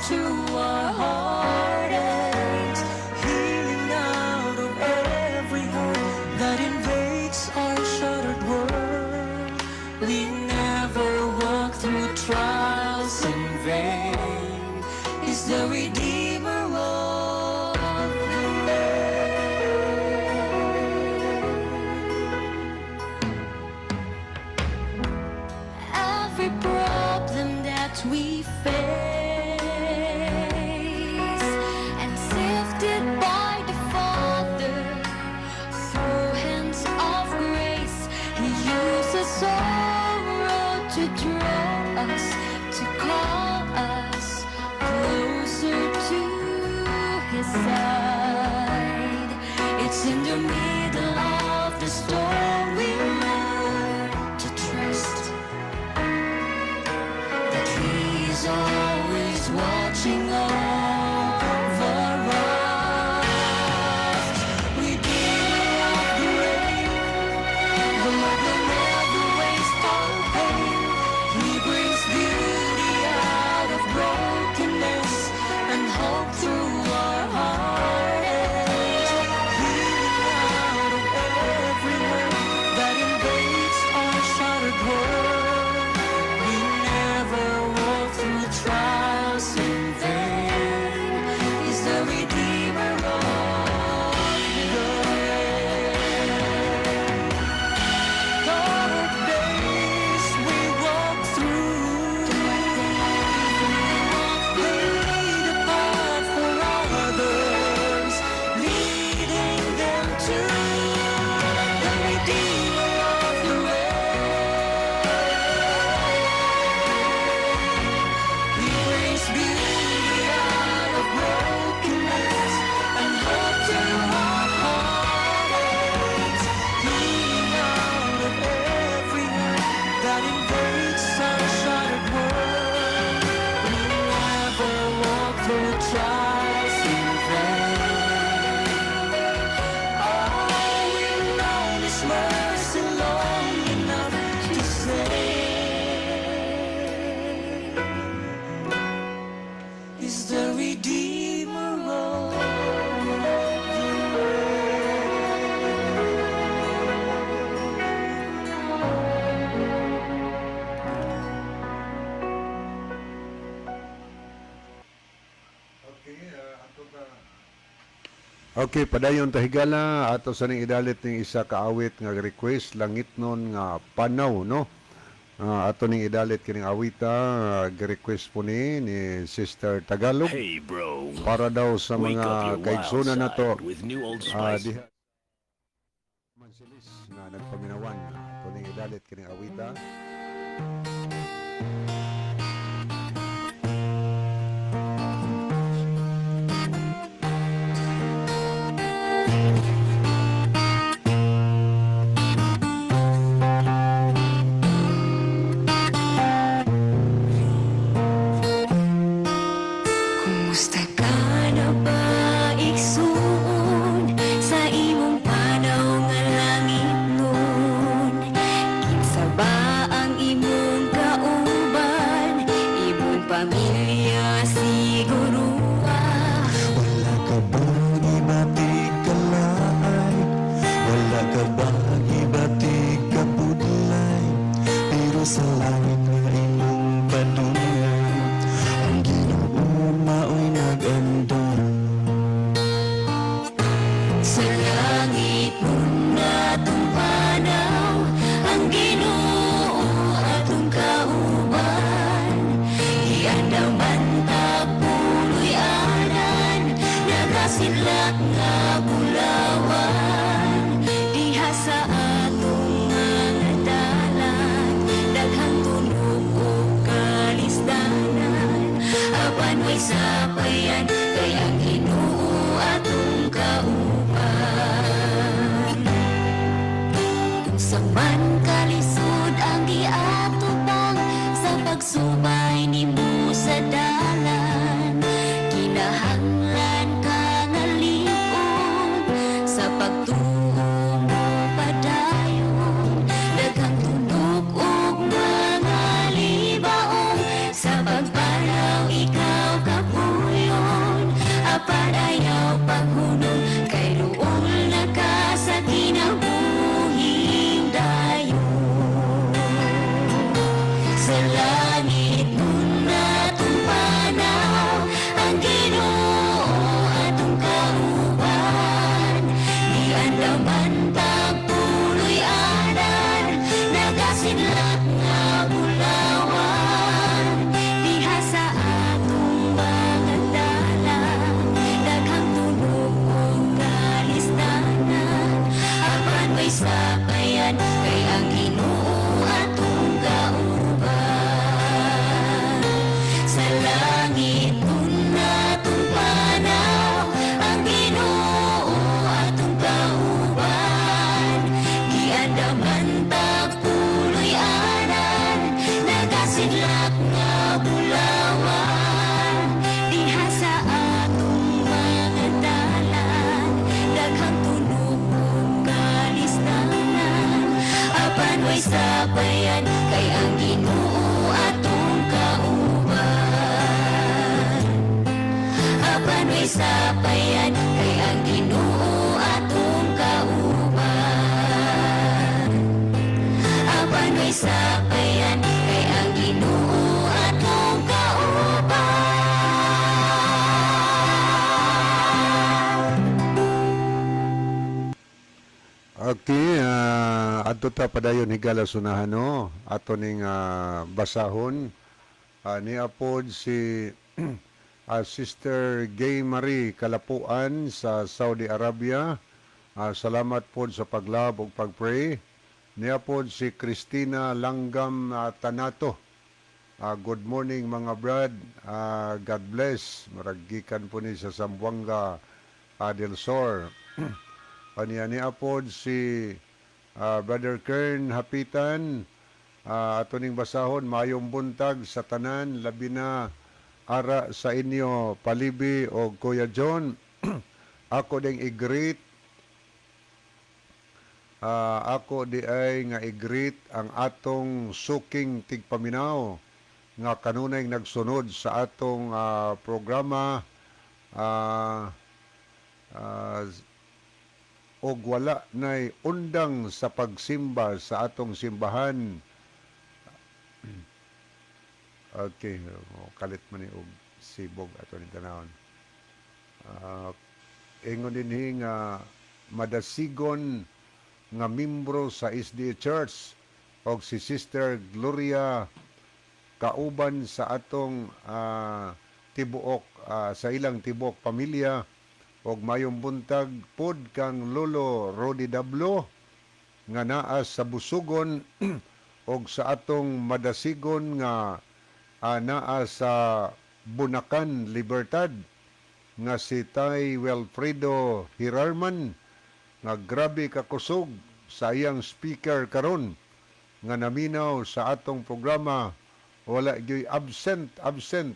to our heartaches, healing out of every hurt that invades our shattered world. We never walk through trials in vain. He's the Redeemer of the rain. Every problem that we face and sifted by the Father through hands of grace, He uses sorrow to draw us, to call us closer to His side. It's in the middle of the storm we learn to trust that He is always watching over us. Redeemer of the rain, the Lord will never waste our pain. He brings beauty out of brokenness and hope through our heartaches. Healing out of every hurt that invades our shattered world. We never walk through trials in vain. He's the Redeemer of The rain. Dark days we walk through. Lead a path for others, leading them to the Redeemer of the rain. He brings beauty out of brokenness and hope to our heartaches. Healing out of every hurt that invades our shattered world. We never walk through trials in vain. Oh, we've known His mercy long enough to say He's the Redeemer of the rain. Okay, padayon ta, higala, ato sa ning idalit ning isa ka awit nga request, Langitnon nga Panaw, no. Ato ning idalit kining awita, request po ni Sister Tagalog Hey, bro. Para daw sa Wake up mga your wild kaigsunan nato side with new Old Spice. Diha Mansilis nga nagpaminawan, ato ning idalit kining awita. Kumusta ka na ba, igsuon, sa imong panaw nga langitnon? Kinsa ba ang imong kauban? Imong pamilya siguro? Wala ka bang ibatig kalaay? Wala ka bang ibatig kabudlay? Pero sa langit nga imong padulngan, ang Ginoo mao'y nag-andam. way sapayan, kay ang Ginoo atong kauban. Apan way sapayan, kay ang Ginoo atong kauban. Okay, adto ta padayon higala sunahan no. Ato ning basahon ni apod si Sister Gay Marie Kalapuan sa Saudi Arabia. Salamat pod sa pag-love ug pag-pray. Niapod si Christina Langgam Tanato. Good morning, mga brad. God bless. Murag gikan po ni sa Zamboanga del Sur. Kaniya ni apod si Brother Kern Hapitan. Ato ning basahon, mayong buntag sa tanan, labi na ara sa inyo, Palibi o Kuya John. Ako ding i-greet ako di ay nga i-greet ang atong suking tigpaminaw nga kanunay nagsunod sa atong programa og wala nay undang sa pagsimba sa atong simbahan. Okay, oh, kalit man ni og sibog ato ni tanawon. Ingon dinhi nga madasigon nga membro sa SDA Church og si Sister Gloria kauban sa atong tibuok sa ilang tibuok pamilya, og mayong buntag pod kang Lolo Rodi Dablo nga naa sa Busugon og sa atong madasigon nga naa sa Bunakan, Libertad nga si Tay Wilfredo Hirarman nga grabe kakusog sa iyang speaker karon nga naminaw sa atong programa, wala gyoy absent absent,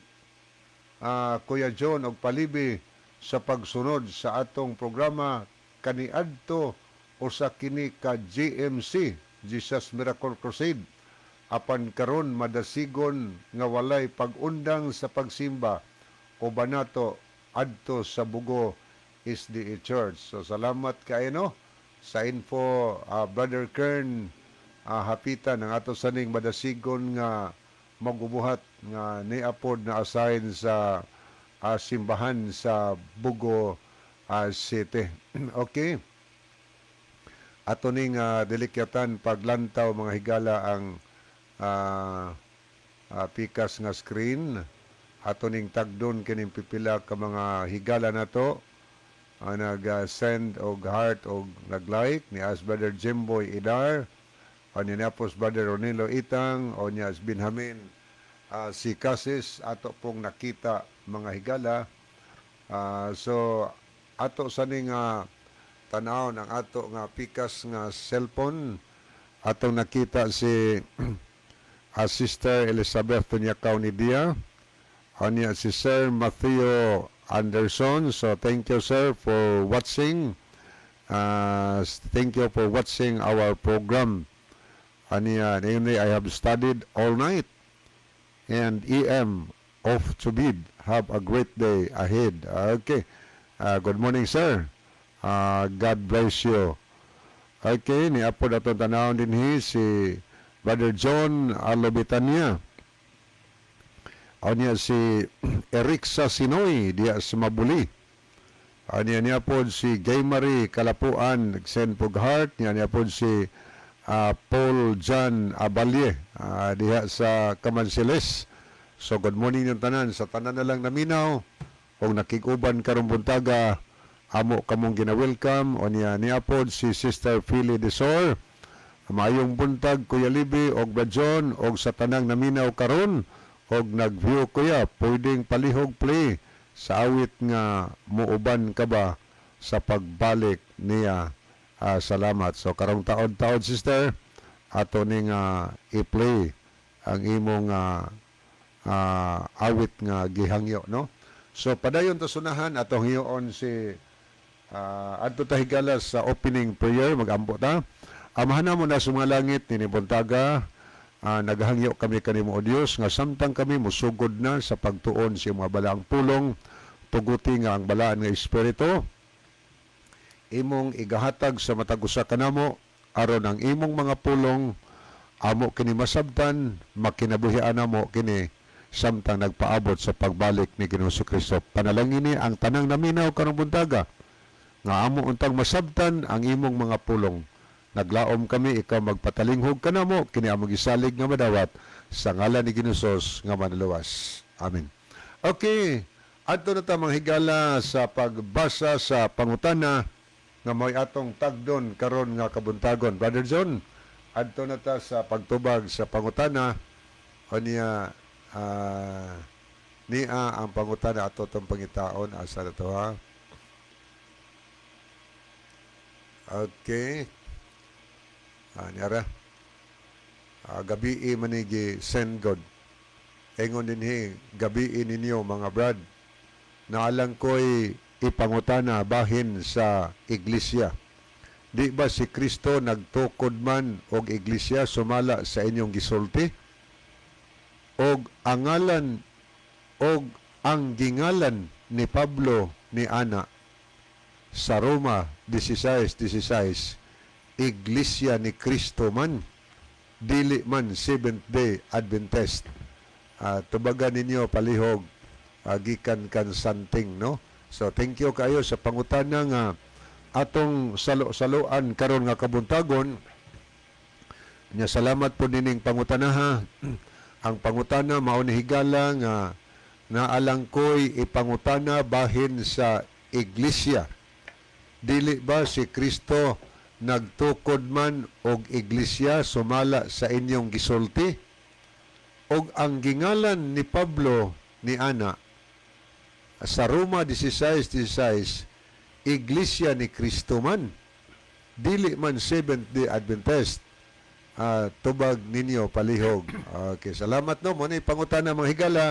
Kuya John og Palibi, sa pagsunod sa atong programa kaniadto usa kini ka GMC, Jesus Miracle Crusade, apan karon madasigon nga walay pag-undang sa pagsimba uban nato adto sa Bugo SDA Church. So salamat kaayo no sa info, Brother Kern hapitan ang ato saning madasigon nga magubuhat nga niapod na assign sa simbahan sa Bugo City. Okay. Ato ning dilikyatan paglantaw, mga higala, ang pikas nga screen. Ato ning tagdon kining pipila ka mga higala nato nag-send og heart og nag-like ni as Brother Jimboy Idar o ni Napos Brother Ronilo Itang o niya as Benjamin si Casis ato pong nakita, mga higala. So ato sa ning tanaw ng ato nga pikas nga cellphone, atong nakita si Sister Elizabeth Tunyakaw ni Dia niya si Sir Matthew Anderson. So thank you, sir, for watching. Thank you for watching our program. Aniya, namely, "I have studied all night and EM off to bed. Have a great day ahead." Okay. Good morning, sir. God bless you. Okay, ni apod atong tanawon dinhi si Brother John Alobitania. Anya si Eric Sinoy diya sa Mabuli. Anya niya pod si Gay Marie Kalapuan, nagsend pog heart. Niya niya pod si Paul John Abalye diha sa Kamansiles. So good morning yung tanan. Sa tanan na lang naminaw og nakiguban karong buntaga, amo kamong gina-welcome. O niya niya pod si Sister Philly Desor. Maayong buntag, Kuya Libi og Brad John og sa tanang naminaw karon og nag-view. Kuya, pwedeng palihog play sa awit nga "Muuban Ka Ba sa Pagbalik Niya"? Salamat. So karong taod-taod, sister, ato ning i-play ang imong awit nga gihangyo no. So padayon ta sunahan, atong hiyoon si adto ta higala sa opening prayer, magampo ta. Amahan namo na sa mga langit, nini buntaga, naghangyo kami kanimo, O Dios, nga samtang kami musugod na sa pagtuon sa imong mga balaang pulong. Tuguti nga ang balaan nga Espiritu imong igahatag sa matag usa kanamo aron ang imong mga pulong amo kini masabtan, makinabuhian namo kini samtang nagpaabot sa pagbalik ni Ginoong Kristo. Panalangini ang tanang naminaw karong buntaga nga amo untang masabtan ang imong mga pulong. Naglaom kami ikaw magpatalinghog kanamo kini among gisalig nga madawat sa ngalan ni Ginoong Jesus nga manluwas. Amen. Okay, adto na ta, mga higala, sa pagbasa sa pangutana nga mo'y atong tagdon karon nga kabuntagon. Brother John, adto na ta sa pagtubag sa pangutana. O niya, niya ang pangutana ato tong pangitaon. Asa na to, ha? Okay. Niya ra. Gabii manigi send God. Ingon dinhi, "Gabii ninyo, mga brad. Naa lang ko'y ipangutana bahin sa iglesia. Di ba si Kristo nagtukod man og iglesia sumala sa inyong gisulti? Og angalan og ang gingalan ni Pablo ni ana sa Roma 16:16, Iglesia ni Kristo man, dili man Seventh Day Adventist." Tubagan ninyo palihog, gikan kan santing, no? So thank you kayo sa pangutana nga atong salo-saloan karon nga kabuntagon. Nya salamat po nining pangutana, ha. Ang pangutana mao ni, higala, nga naa lang ko'y ipangutana bahin sa iglesia. Dili ba si Kristo nagtukod man og iglesia sumala sa inyong gisulti? Og ang gingalan ni Pablo ni ana sa Roma 16:16, Iglesia ni Kristo man, dili man Seventh Day Adventist. Tubag ninyo palihog. Okay, salamat, no. Mao ni pangutana, mga higala.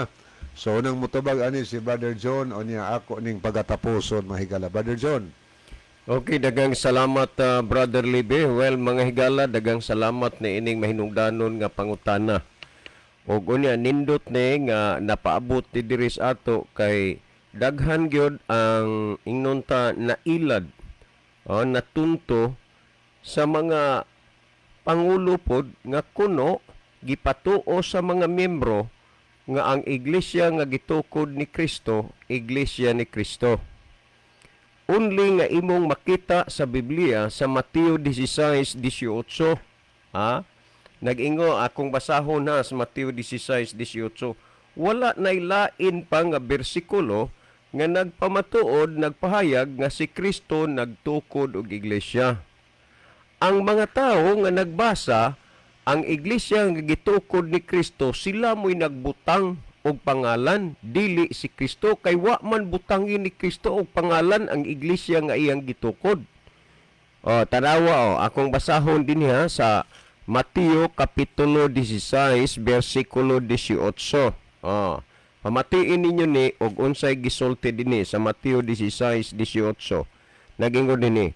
So unang mutubag ani si Brother John o niya ako ning pagatapuson, mga higala. Brother John. Okay, dagang salamat, Brother Libe. Well, mga higala, dagang salamat ni ining mahinungdanon nga pangutana. Og unya nindot ni nga napaabot ti diri sa ato kay daghan gyud ang ingnon ta nailad o natunto sa mga pangulo pod nga kuno gipatuo sa mga miyembro nga ang iglesia nga gitukod ni Kristo, iglesia ni Kristo. Only nga imong makita sa Biblia sa Mateo 16:18. Ha? Nag-ingo, akong basahon na sa Mateo 16:18. Wala na lain pa nga bersikulo nga nagpamatuod, nagpahayag nga si Kristo nagtukod og iglesia. Ang mga tao nga nagbasa ang iglesia nga gitukod ni Kristo, sila mo'y nagbutang og pangalan, dili si Kristo, kay wa man butangin ni Kristo og pangalan ang iglesia nga iyang gitukod. O, tanawa o, akong basahon din ha sa Mateo kapitulo 16 bersikulo 18. O, pamatiin ninyo ni og unsay gisulti dinhi sa Mateo 16:18. Nagingon dinhi,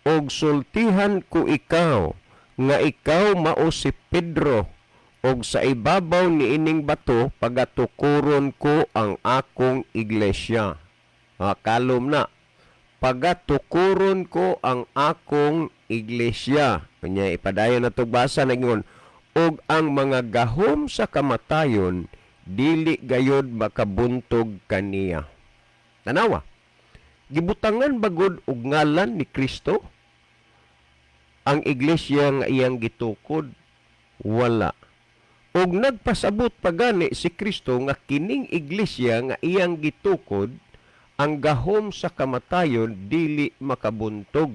"Og sultihan ko ikaw nga ikaw mao si Pedro og sa ibabaw niining bato pagatukuron ko ang akong iglesia." Ah, kalom na. Pagatukuron ko ang akong iglesia. Kanya ipadayon na basa, nagingon, "Og ang mga gahom sa kamatayon dili gayod makabuntog kaniya." Tanawa. Gibutangan bagod og ngalan ni Kristo ang iglesia nga iyang gitukod? Wala. Og nagpasabot pa gani si Kristo nga kining iglesia nga iyang gitukod, ang gahom sa kamatayon dili makabuntog.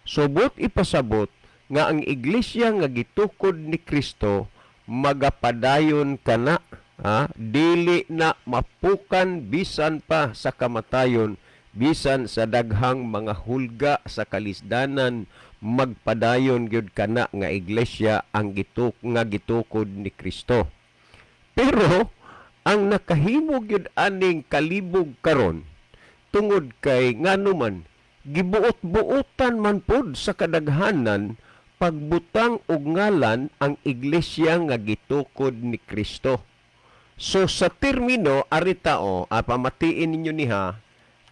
Subot ipasabot nga ang iglesia nga gitukod ni Kristo magapadayon kana, ha? Dili na mapukan bisan pa sa kamatayon, bisan sa daghang mga hulga sa kalisdanan, magpadayon gyud kana nga iglesia ang nga gitukod ni Kristo. Pero ang nakahimo gyud aning kalibog karon tungod kay ngano man gibuot-buotan man pod sa kadaghanan pagbutang og ngalan ang iglesia nga gitukod ni Kristo. So sa termino arita o, pamatiin ninyo niha.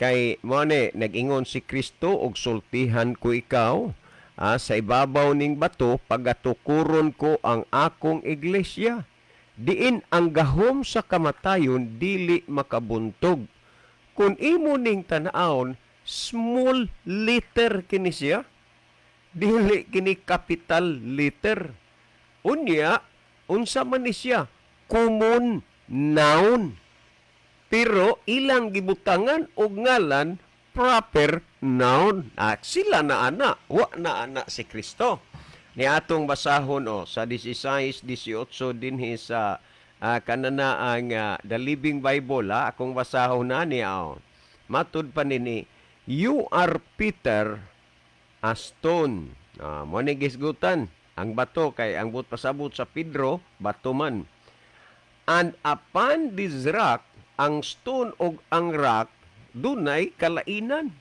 Kay mo ni nag-ingon si Kristo og sultihan ko ikaw, sa ibabaw ning bato pagatukuron ko ang akong iglesia. Diin ang gahom sa kamatayon dili makabuntog. Kung imo ning tan-awon, small letter kini siya. Dili kini capital letter. Unya, unsa man ni siya? Common noun. Pero ilang gibutangan og ngalan proper noun. At sila na ana, wa na ana si Kristo. Ni atong basahon o sa 16, 18 dinhi sa kanana ang The Living Bible ha, akong basahon na niya. Oh. Matud pa nini, "You are Peter, a stone." Mo ni gisgutan ang bato kay ang buot pasabot sa Pedro, bato man. "And upon this rock," ang stone og ang rock dunay kalainan.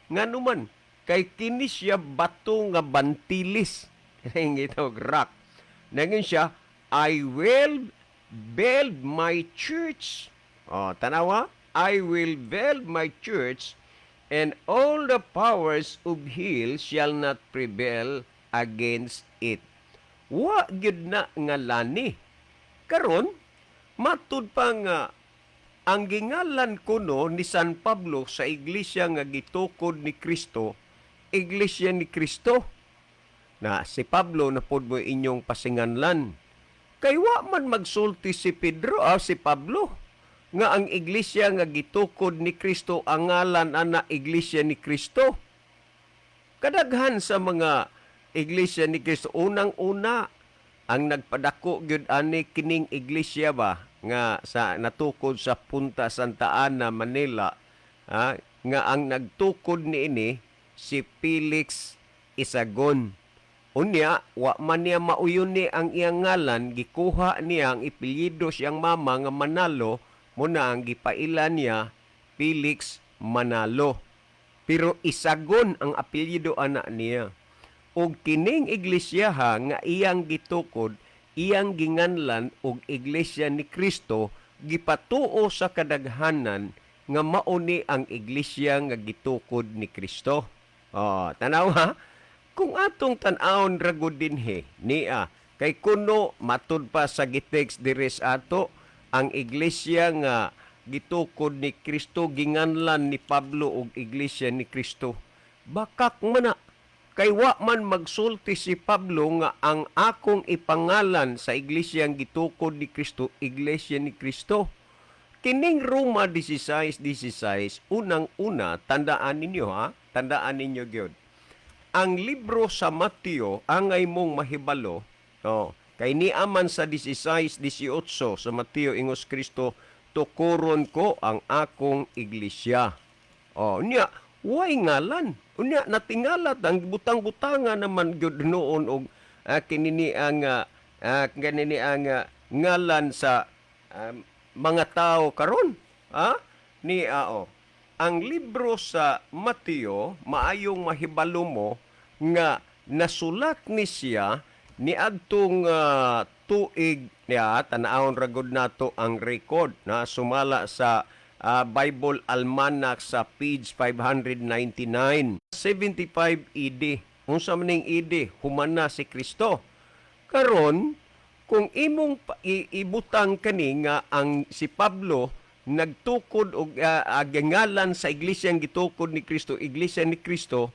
Ngano man? Kay kini siya bato nga bantilis. Kini gitawag rock. Nangin siya, "I will build my church." Oh, tanawa, "I will build my church and all the powers of hell shall not prevail against it." Wa gyud na nga lani. Karon, matud pa nga ang gingalan kuno ni San Pablo sa iglesia nga gitukod ni Kristo, Iglesia ni Kristo. Na si Pablo na pod mo inyong pasinganlan. Kay wa man magsulti si Pedro, si Pablo, nga ang iglesia nga gitukod ni Kristo ang ngalan ana Iglesia ni Kristo. Kadaghan sa mga Iglesia ni Kristo, unang-una ang nagpadako gyud ani kining iglesia ba nga sa natukod sa Punta Santa Ana, Manila, nga ang nagtukod niini si Felix Isagon. Unya, wa man niya mauyon ni ang iyang ngalan, gikuha niya ang ipelyido siyang mama nga Manalo, muna ang gipaila niya Felix Manalo. Pero Isagon ang apelyido ana niya. Og kining iglesia nga iyang gitukod, iyang ginganlan og Iglesia ni Kristo, gipatuo sa kadaghanan nga mao ni ang iglesia nga gitukod ni Kristo. Oh, tanaw ha? Kung atong tan-awon ra gud dinhi niya, kay kuno matud pa sa gitext diri sa ato, ang iglesia nga gitukod ni Kristo ginganlan ni Pablo og Iglesia ni Kristo. Bakak man na. Kay wa man magsulti si Pablo nga ang akong ipangalan sa iglesia ang gitukod ni Kristo, Iglesia ni Kristo. Kining Roma 16:16, unang-una, tandaan ninyo ha, tandaan ninyo gyud. Ang libro sa Mateo, angay mong mahibalo, oh, kay niaman sa 16:18 sa Mateo, ingos Kristo, "Tukuron ko ang akong iglesia." Oh, niya, way ngalan. Unya natingalat ang butang-butanga naman gyud noon og kinini ang ngalan sa mga tao karon. Ha? Ni ao. Ang libro sa Mateo, maayong mahibalo mo nga nasulat ni siya niadtong tuig niya. Tan-awon ra gud nato ang record na sumala sa Bible Almanac sa page 599. 75 AD. Unsa man ning AD? Human na si Kristo. Karon, kung imong ibutang kani nga ang si Pablo nagtukod og ngalan sa iglesia ang gitukod ni Kristo, Iglesia ni Kristo,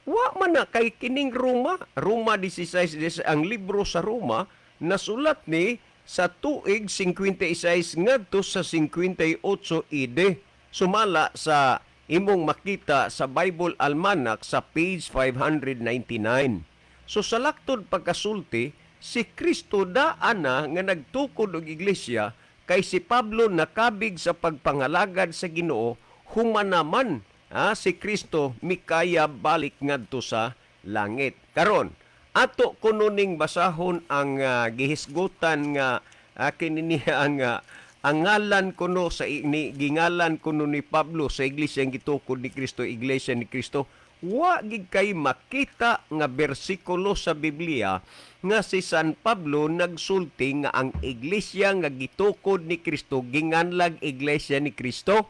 wa man na kay kining Roma, Roma 16, ang libro sa Roma nasulat ni sa tuig 56 ngadto sa 58 AD. Sumala sa imong makita sa Bible Almanac sa page 599. So sa laktod pagkasulti, si Kristo daan na nga nagtukod og iglesia kay si Pablo nakabig sa pagpangalagad sa Ginoo human naman si Kristo mikaya balik ngadto sa langit. Karon, ato kuno ning basahon ang gihisgutan nga kini niya ang ngalan kuno sa ni gingalan kuno ni Pablo sa iglesia ang gitukod ni Kristo, Iglesia ni Kristo. Wa gid kay makita nga bersikulo sa Biblia nga si San Pablo nagsulti nga ang iglesia nga gitukod ni Kristo ginganlag Iglesia ni Kristo.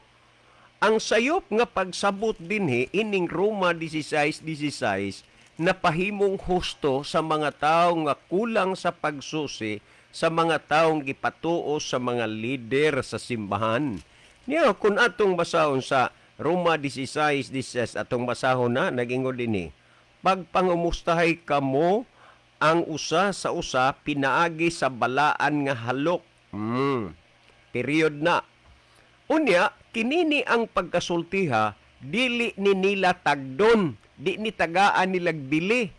Ang sayop nga pagsabot dinhi ining Roma 16:16 napahimong husto sa mga tawo nga kulang sa pagsusi sa mga taong gipatuo sa mga lider sa simbahan. Niya, kung atong basahon sa Roma 16:16, atong basahon na, nagingon dinhi, "Pagpangumustahay kamo ang usa sa usa pinaagi sa balaan nga halok." Period na. Unya, kinini ang pagkasultiha, dili ni nila tagdon, di ni tagaan nilag bili.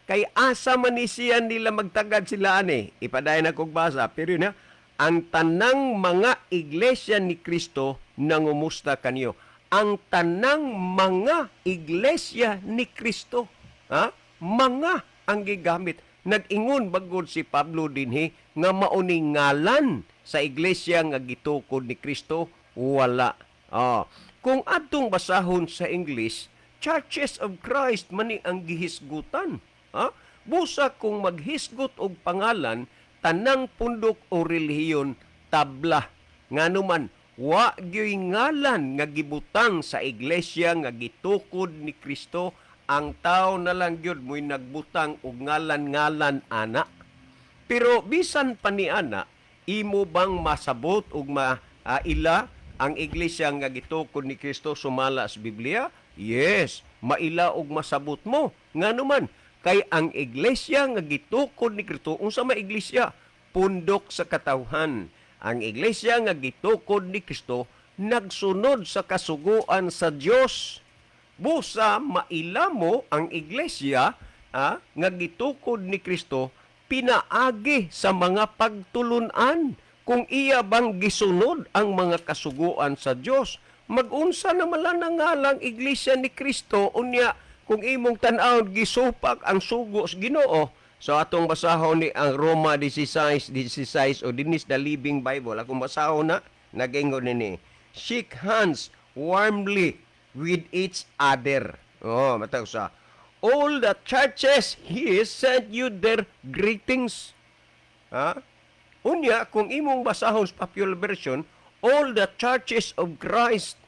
Kay asa man ni siya nila magtagad sila ani. Ipadayon akong basa. Pero yun na, "Ang tanang mga iglesia ni Kristo nangumusta kaniyo." Ang tanang mga iglesia ni Kristo. Ha? Mga ang gigamit. Nag-ingon bagod si Pablo dinhi nga mauning ngalan sa iglesia nga gitukod ni Kristo? Wala. Ah. Kung atong basahon sa English, Churches of Christ mani ang gihisgutan. Ha? Busa kung maghisgot og pangalan, tanang pundok o relihiyon tabla. Ngano man, wa gyoy ngalan nga gibutang sa iglesia nga gitukod ni Kristo. Ang tao na lang gyud mo'y nagbutang og ngalan-ngalan ana. Pero bisan pa ni ana, imo bang masabot ug maila ang iglesia nga gitukod ni Kristo sumala sa Biblia? Yes, maila og masabot mo. Ngano man, kay ang iglesia nga gitukod ni Kristo, unsa may iglesia? Pundok sa katawhan. Ang iglesia nga gitukod ni Kristo nagsunod sa kasuguan sa Dios. Busa maila mo ang iglesia nga gitukod ni Kristo pinaagi sa mga pagtulunan kung iya bang gisunod ang mga kasuguan sa Dios. Magunsa na man lang ngalang iglesia ni Kristo unya kung imong tan-awon gisupak ang sugo sa Ginoo? So atong basahon ni ang Roma 16:16 o dinis the Living Bible. Akong basahon na, nagingon nini, "Shake hands warmly with each other." Oh, matag sa "All the churches here send you their greetings." Ha? Unya, kung imong basahon sa popular version, "All the churches of Christ."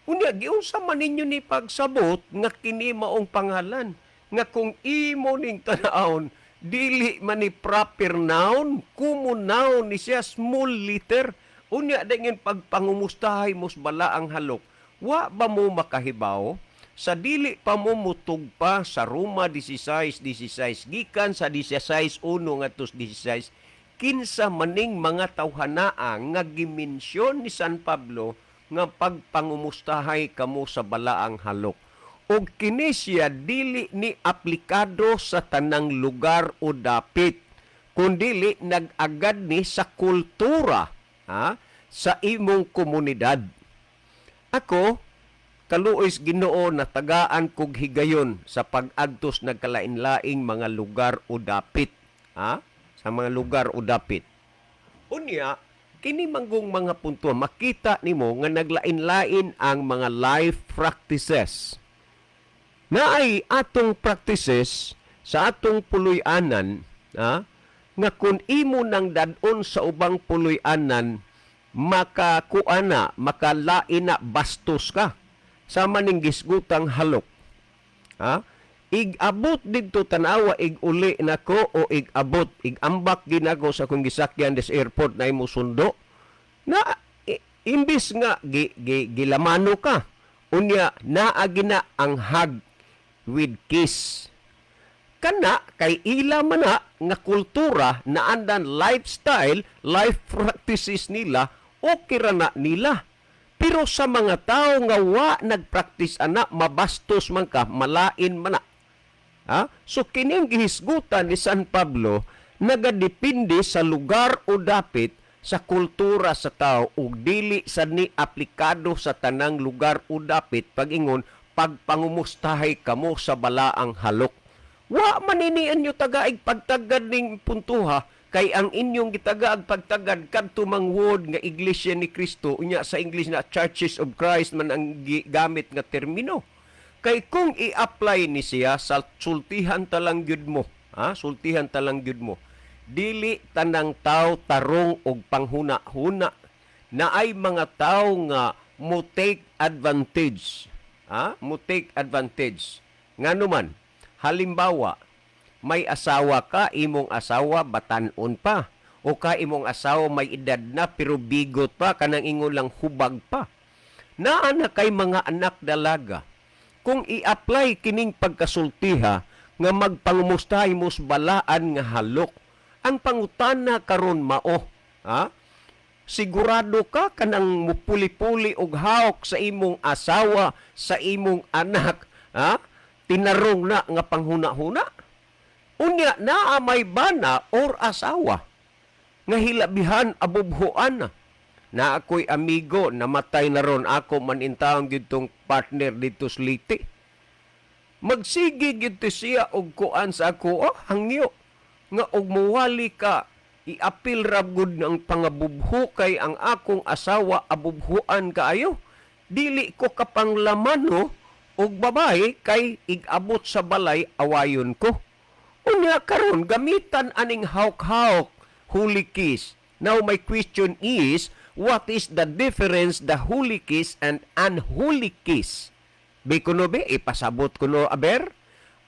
Unya, giunsa man ninyo ni pagsabot nga kini maong pangalan? Nga kung imo ning tanawon, dili man ni proper noun, common noun ni siya, small letter. Unya, dingin pagpangumustahay mo sa balaang halok, wa ba mo makahibaw? Sa dili pa mo mutugpa sa Roma 16:16 gikan sa 16:1 ngadto 16, kinsa maning mga tawhanaa nga gimensyon ni San Pablo nga pagpangumustahay kamo sa balaang halok? Ug kini siya dili ni aplikado sa tanang lugar o dapit, kundili nag-agad ni sa kultura, ha, sa imong komunidad. Ako, kaluoy sa Ginoo, natagaan kog higayon sa pag-adtos nagkalain-laing mga lugar o dapit, ha, sa mga lugar o dapit. Unya, kini manggong mga punto makita nimo nga naglain-lain ang mga life practices na ay atong practices sa atong puloy-anan, ha, nga kung imo nang dad-on sa ubang puloy-anan, makakuan na, makalain na, bastos ka. Sama ning gisgutang halok, ha? Ig-abot didto, tanawa, ig-uli nako o ig-abot, ig-ambak ginako sa akong gisakyan des airport na imo sundo na imbis nga gi, gi, gilamano ka, unya naa gina ang hug with kiss kana, kay ila man na nga kultura na andan lifestyle, life practices nila, okay ra na nila. Pero sa mga tao nga wa nagpractice ana, mabastos man ka, malain man na. Ha? So kining gihisgutan ni San Pablo nagadepende sa lugar o dapit, sa kultura sa tao, ug dili sa ni aplikado sa tanang lugar o dapit pag-ingon pagpangumustahay kamo sa balaang halok. Wa man ini inyo tagaig pagtagad ning puntuha, kay ang inyong gitagaag pagtagad kadto mangwod nga Iglesia ni Kristo. Unya sa English na Churches of Christ man ang gigamit nga termino. Kay kung i-apply ni siya sa sultihan talang gyud mo, ha, sultihan talang gyud mo, dili tanang tao tarong og panghuna-huna. Naay mga tao nga Mo take advantage. Ha? Mo take advantage. Ngano man, halimbawa, may asawa ka, imong asawa batanon pa. O ka imong asawa may edad na pero bigot pa, kanang ingon lang hubag pa. Naa na kay mga anak dalaga. Kung i-apply kining pagkasultiha nga magpangumustahay mo sa balaan nga halok, ang pangutana karon mao, ha? Sigurado ka kanang mupuli-puli og hawk sa imong asawa, sa imong anak, ha? Tinarong na nga panghuna-huna. Unya naa may bana or asawa nga hilabihan abubhuan na. Na ako'y amigo, namatay na ron ako man intawon gyud tong partner dito sa Leyte. Magsige gyud to siya og kuan sa ako, oh, hangyo nga og muwali ka, iapil ra gud ang pangabubho kay ang akong asawa abubhuan kaayo. Dili ko kapanglaman, no, og babae kay igabot sa balay awayon ko. Unya karon gamitan aning hawk-hawk, holy kiss. Now my question is, what is the difference the holy kiss and unholy kiss? Bi kuno be ipasabot kuno aber?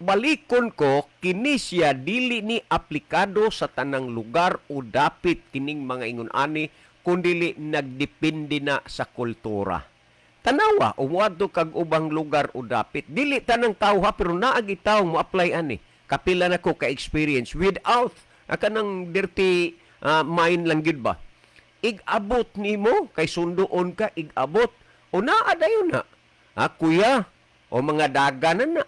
Balikon ko kini siya, dili ni aplikado sa tanang lugar o dapit kining mga ingon ani, kundili nagdepende na sa kultura. Tanawa, umuadto kag ubang lugar o dapit. Dili tanang tao ha, pero naa gyud tawo mo apply ani. Kapila na ko ka experience without kanang dirty mind lang gid ba. Igabot nimo kay sunduon ka igabot. O naa dayon na. Ah, kuya, o mga daga na na.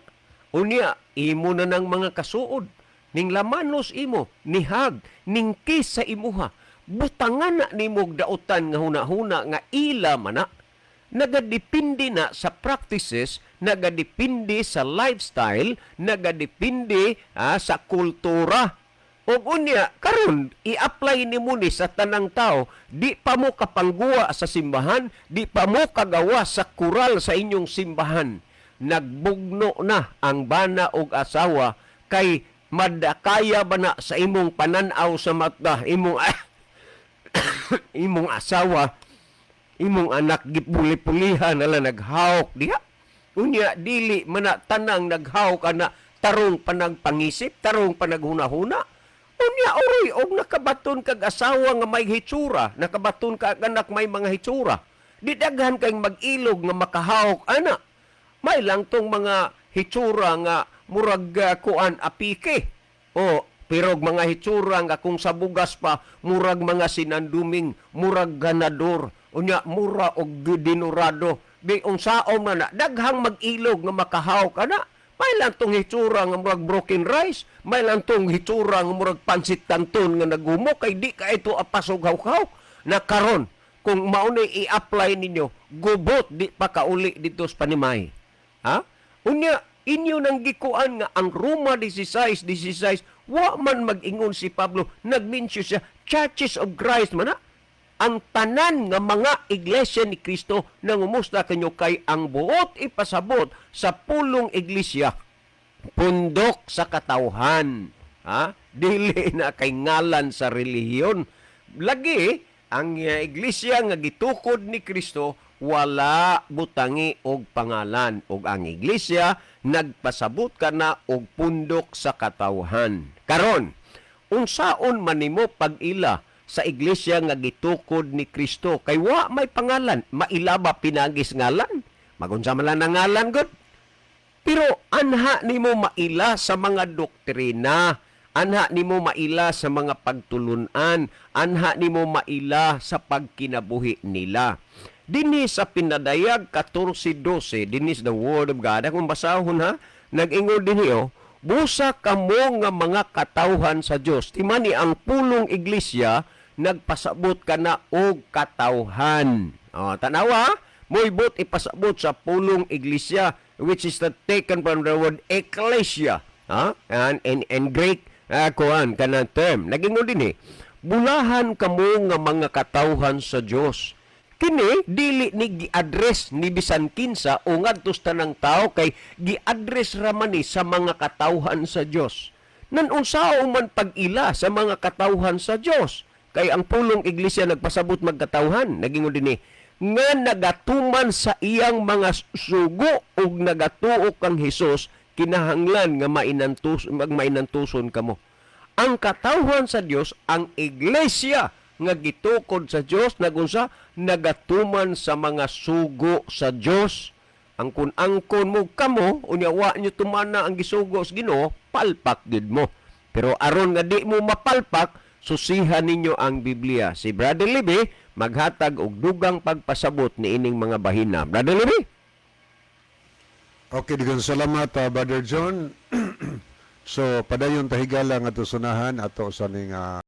Unya, imo na ng mga kasuod. Ning lamanos imo, nihag, ning kiss sa imuha. Butangan na nimo og dautan nga huna-huna nga ila mana. Nagadepende na sa practices, nagadepende sa lifestyle, nagadepende sa kultura. Ug unya karon i-apply nimo ni sa tanang tao, di pa mo kapangguwa sa simbahan, di pa mo kagawa sa kural sa inyong simbahan. Nagbugno na ang bana og asawa kay madakaya ba na sa imong pananaw sa mata imong imong asawa, imong anak gipuli-pulihan nala naghawk diha. Unya dili man na tanang naghawk ana tarong panagpangisip, tarong panaghuna-huna. Unya uroy og nakabaton kag asawa nga may hitsura, nakabaton ka og anak may mga hitsura, di daghan kay mag-ilog nga makahawk ana. May lang tong mga hitsura nga murag kuan, apike o pero mga hitsura nga kung sa bugas pa murag mga sinanduming, murag ganador, unya mura og dinurado di unsaon man na, daghang mag-ilog nga makahawk ana. May lang tong hitsura nga murag broken rice, may lang tong hitsura nga murag pansit canton nga nagumo kay di ka ito apasog hawk-hawk na. Karon kung maunay i-apply ninyo, gubot, di pa kauli dito sa panimay, ha. Unya inyo nang gikuan nga ang Roma 16:16, wa man mag-ingon si Pablo, nagmention siya Churches of Christ man na, ang tanan nga mga iglesia ni Kristo nangumusta kanyo, kay ang buot ipasabot sa pulong iglesia, pundok sa katawhan, ha, dili na kay ngalan sa relihiyon. Lagi ang iglesia nga gitukod ni Kristo wala butangi og pangalan, og ang iglesia nagpasabot kana og pundok sa katawhan. Karon, unsaon man nimo pag-ila sa iglesia nga gitukod ni Kristo kay wa may pangalan? Mailaba pinagis ngalan, magunsa man lang ang ngalan gud. Pero anha nimo maila sa mga doktrina, anha nimo maila sa mga pagtulunan, anha nimo maila sa pagkinabuhi nila. Dinhi sa Pinadayag 14:12, dinhi the word of God. Akong basahon ha, nag-ingon dinhi oh, "Busa kamo nga mga katawhan sa Dios." Timani ang pulong iglesia nagpasabot kana og katawhan. Oh, tanawa, moybot ipasabot sa pulong iglesia, which is the taken from the word ecclesia. Ha? And in Greek kuan kanang term. Nagingon din eh, "Bulahan kamo nga mga katawhan sa Dios." Kini dili ni gi-address ni bisan kinsa o ngadto sa tanang tao kay gi-address ra man ni sa mga katawhan sa Dios. Nan unsao man pag-ila sa mga katawhan sa Dios? Kay ang pulong iglesia nagpasabot magkatawhan. Nagingon din eh, nga nagatuman sa iyang mga sugo ug nagatuo kang Hesus, kinahanglan nga magmainantuson kamo. Ang katawhan sa Dios, ang iglesia nga gitukod sa Dios, nagunsa? Nagatuman sa mga sugo sa Dios. Ang kun angkon mo kamo, unya wa nyo tumana ang gisugo sa Ginoo, palpak gid mo. Pero aron nga di mo mapalpak, susihan ninyo ang Biblia. Si Brother Libby maghatag og dugang pagpasabot niining mga bahina. Brother Libby? Okay, daghang salamat, Brother John. So padayon ta, higala, nga sunahan ato sa ning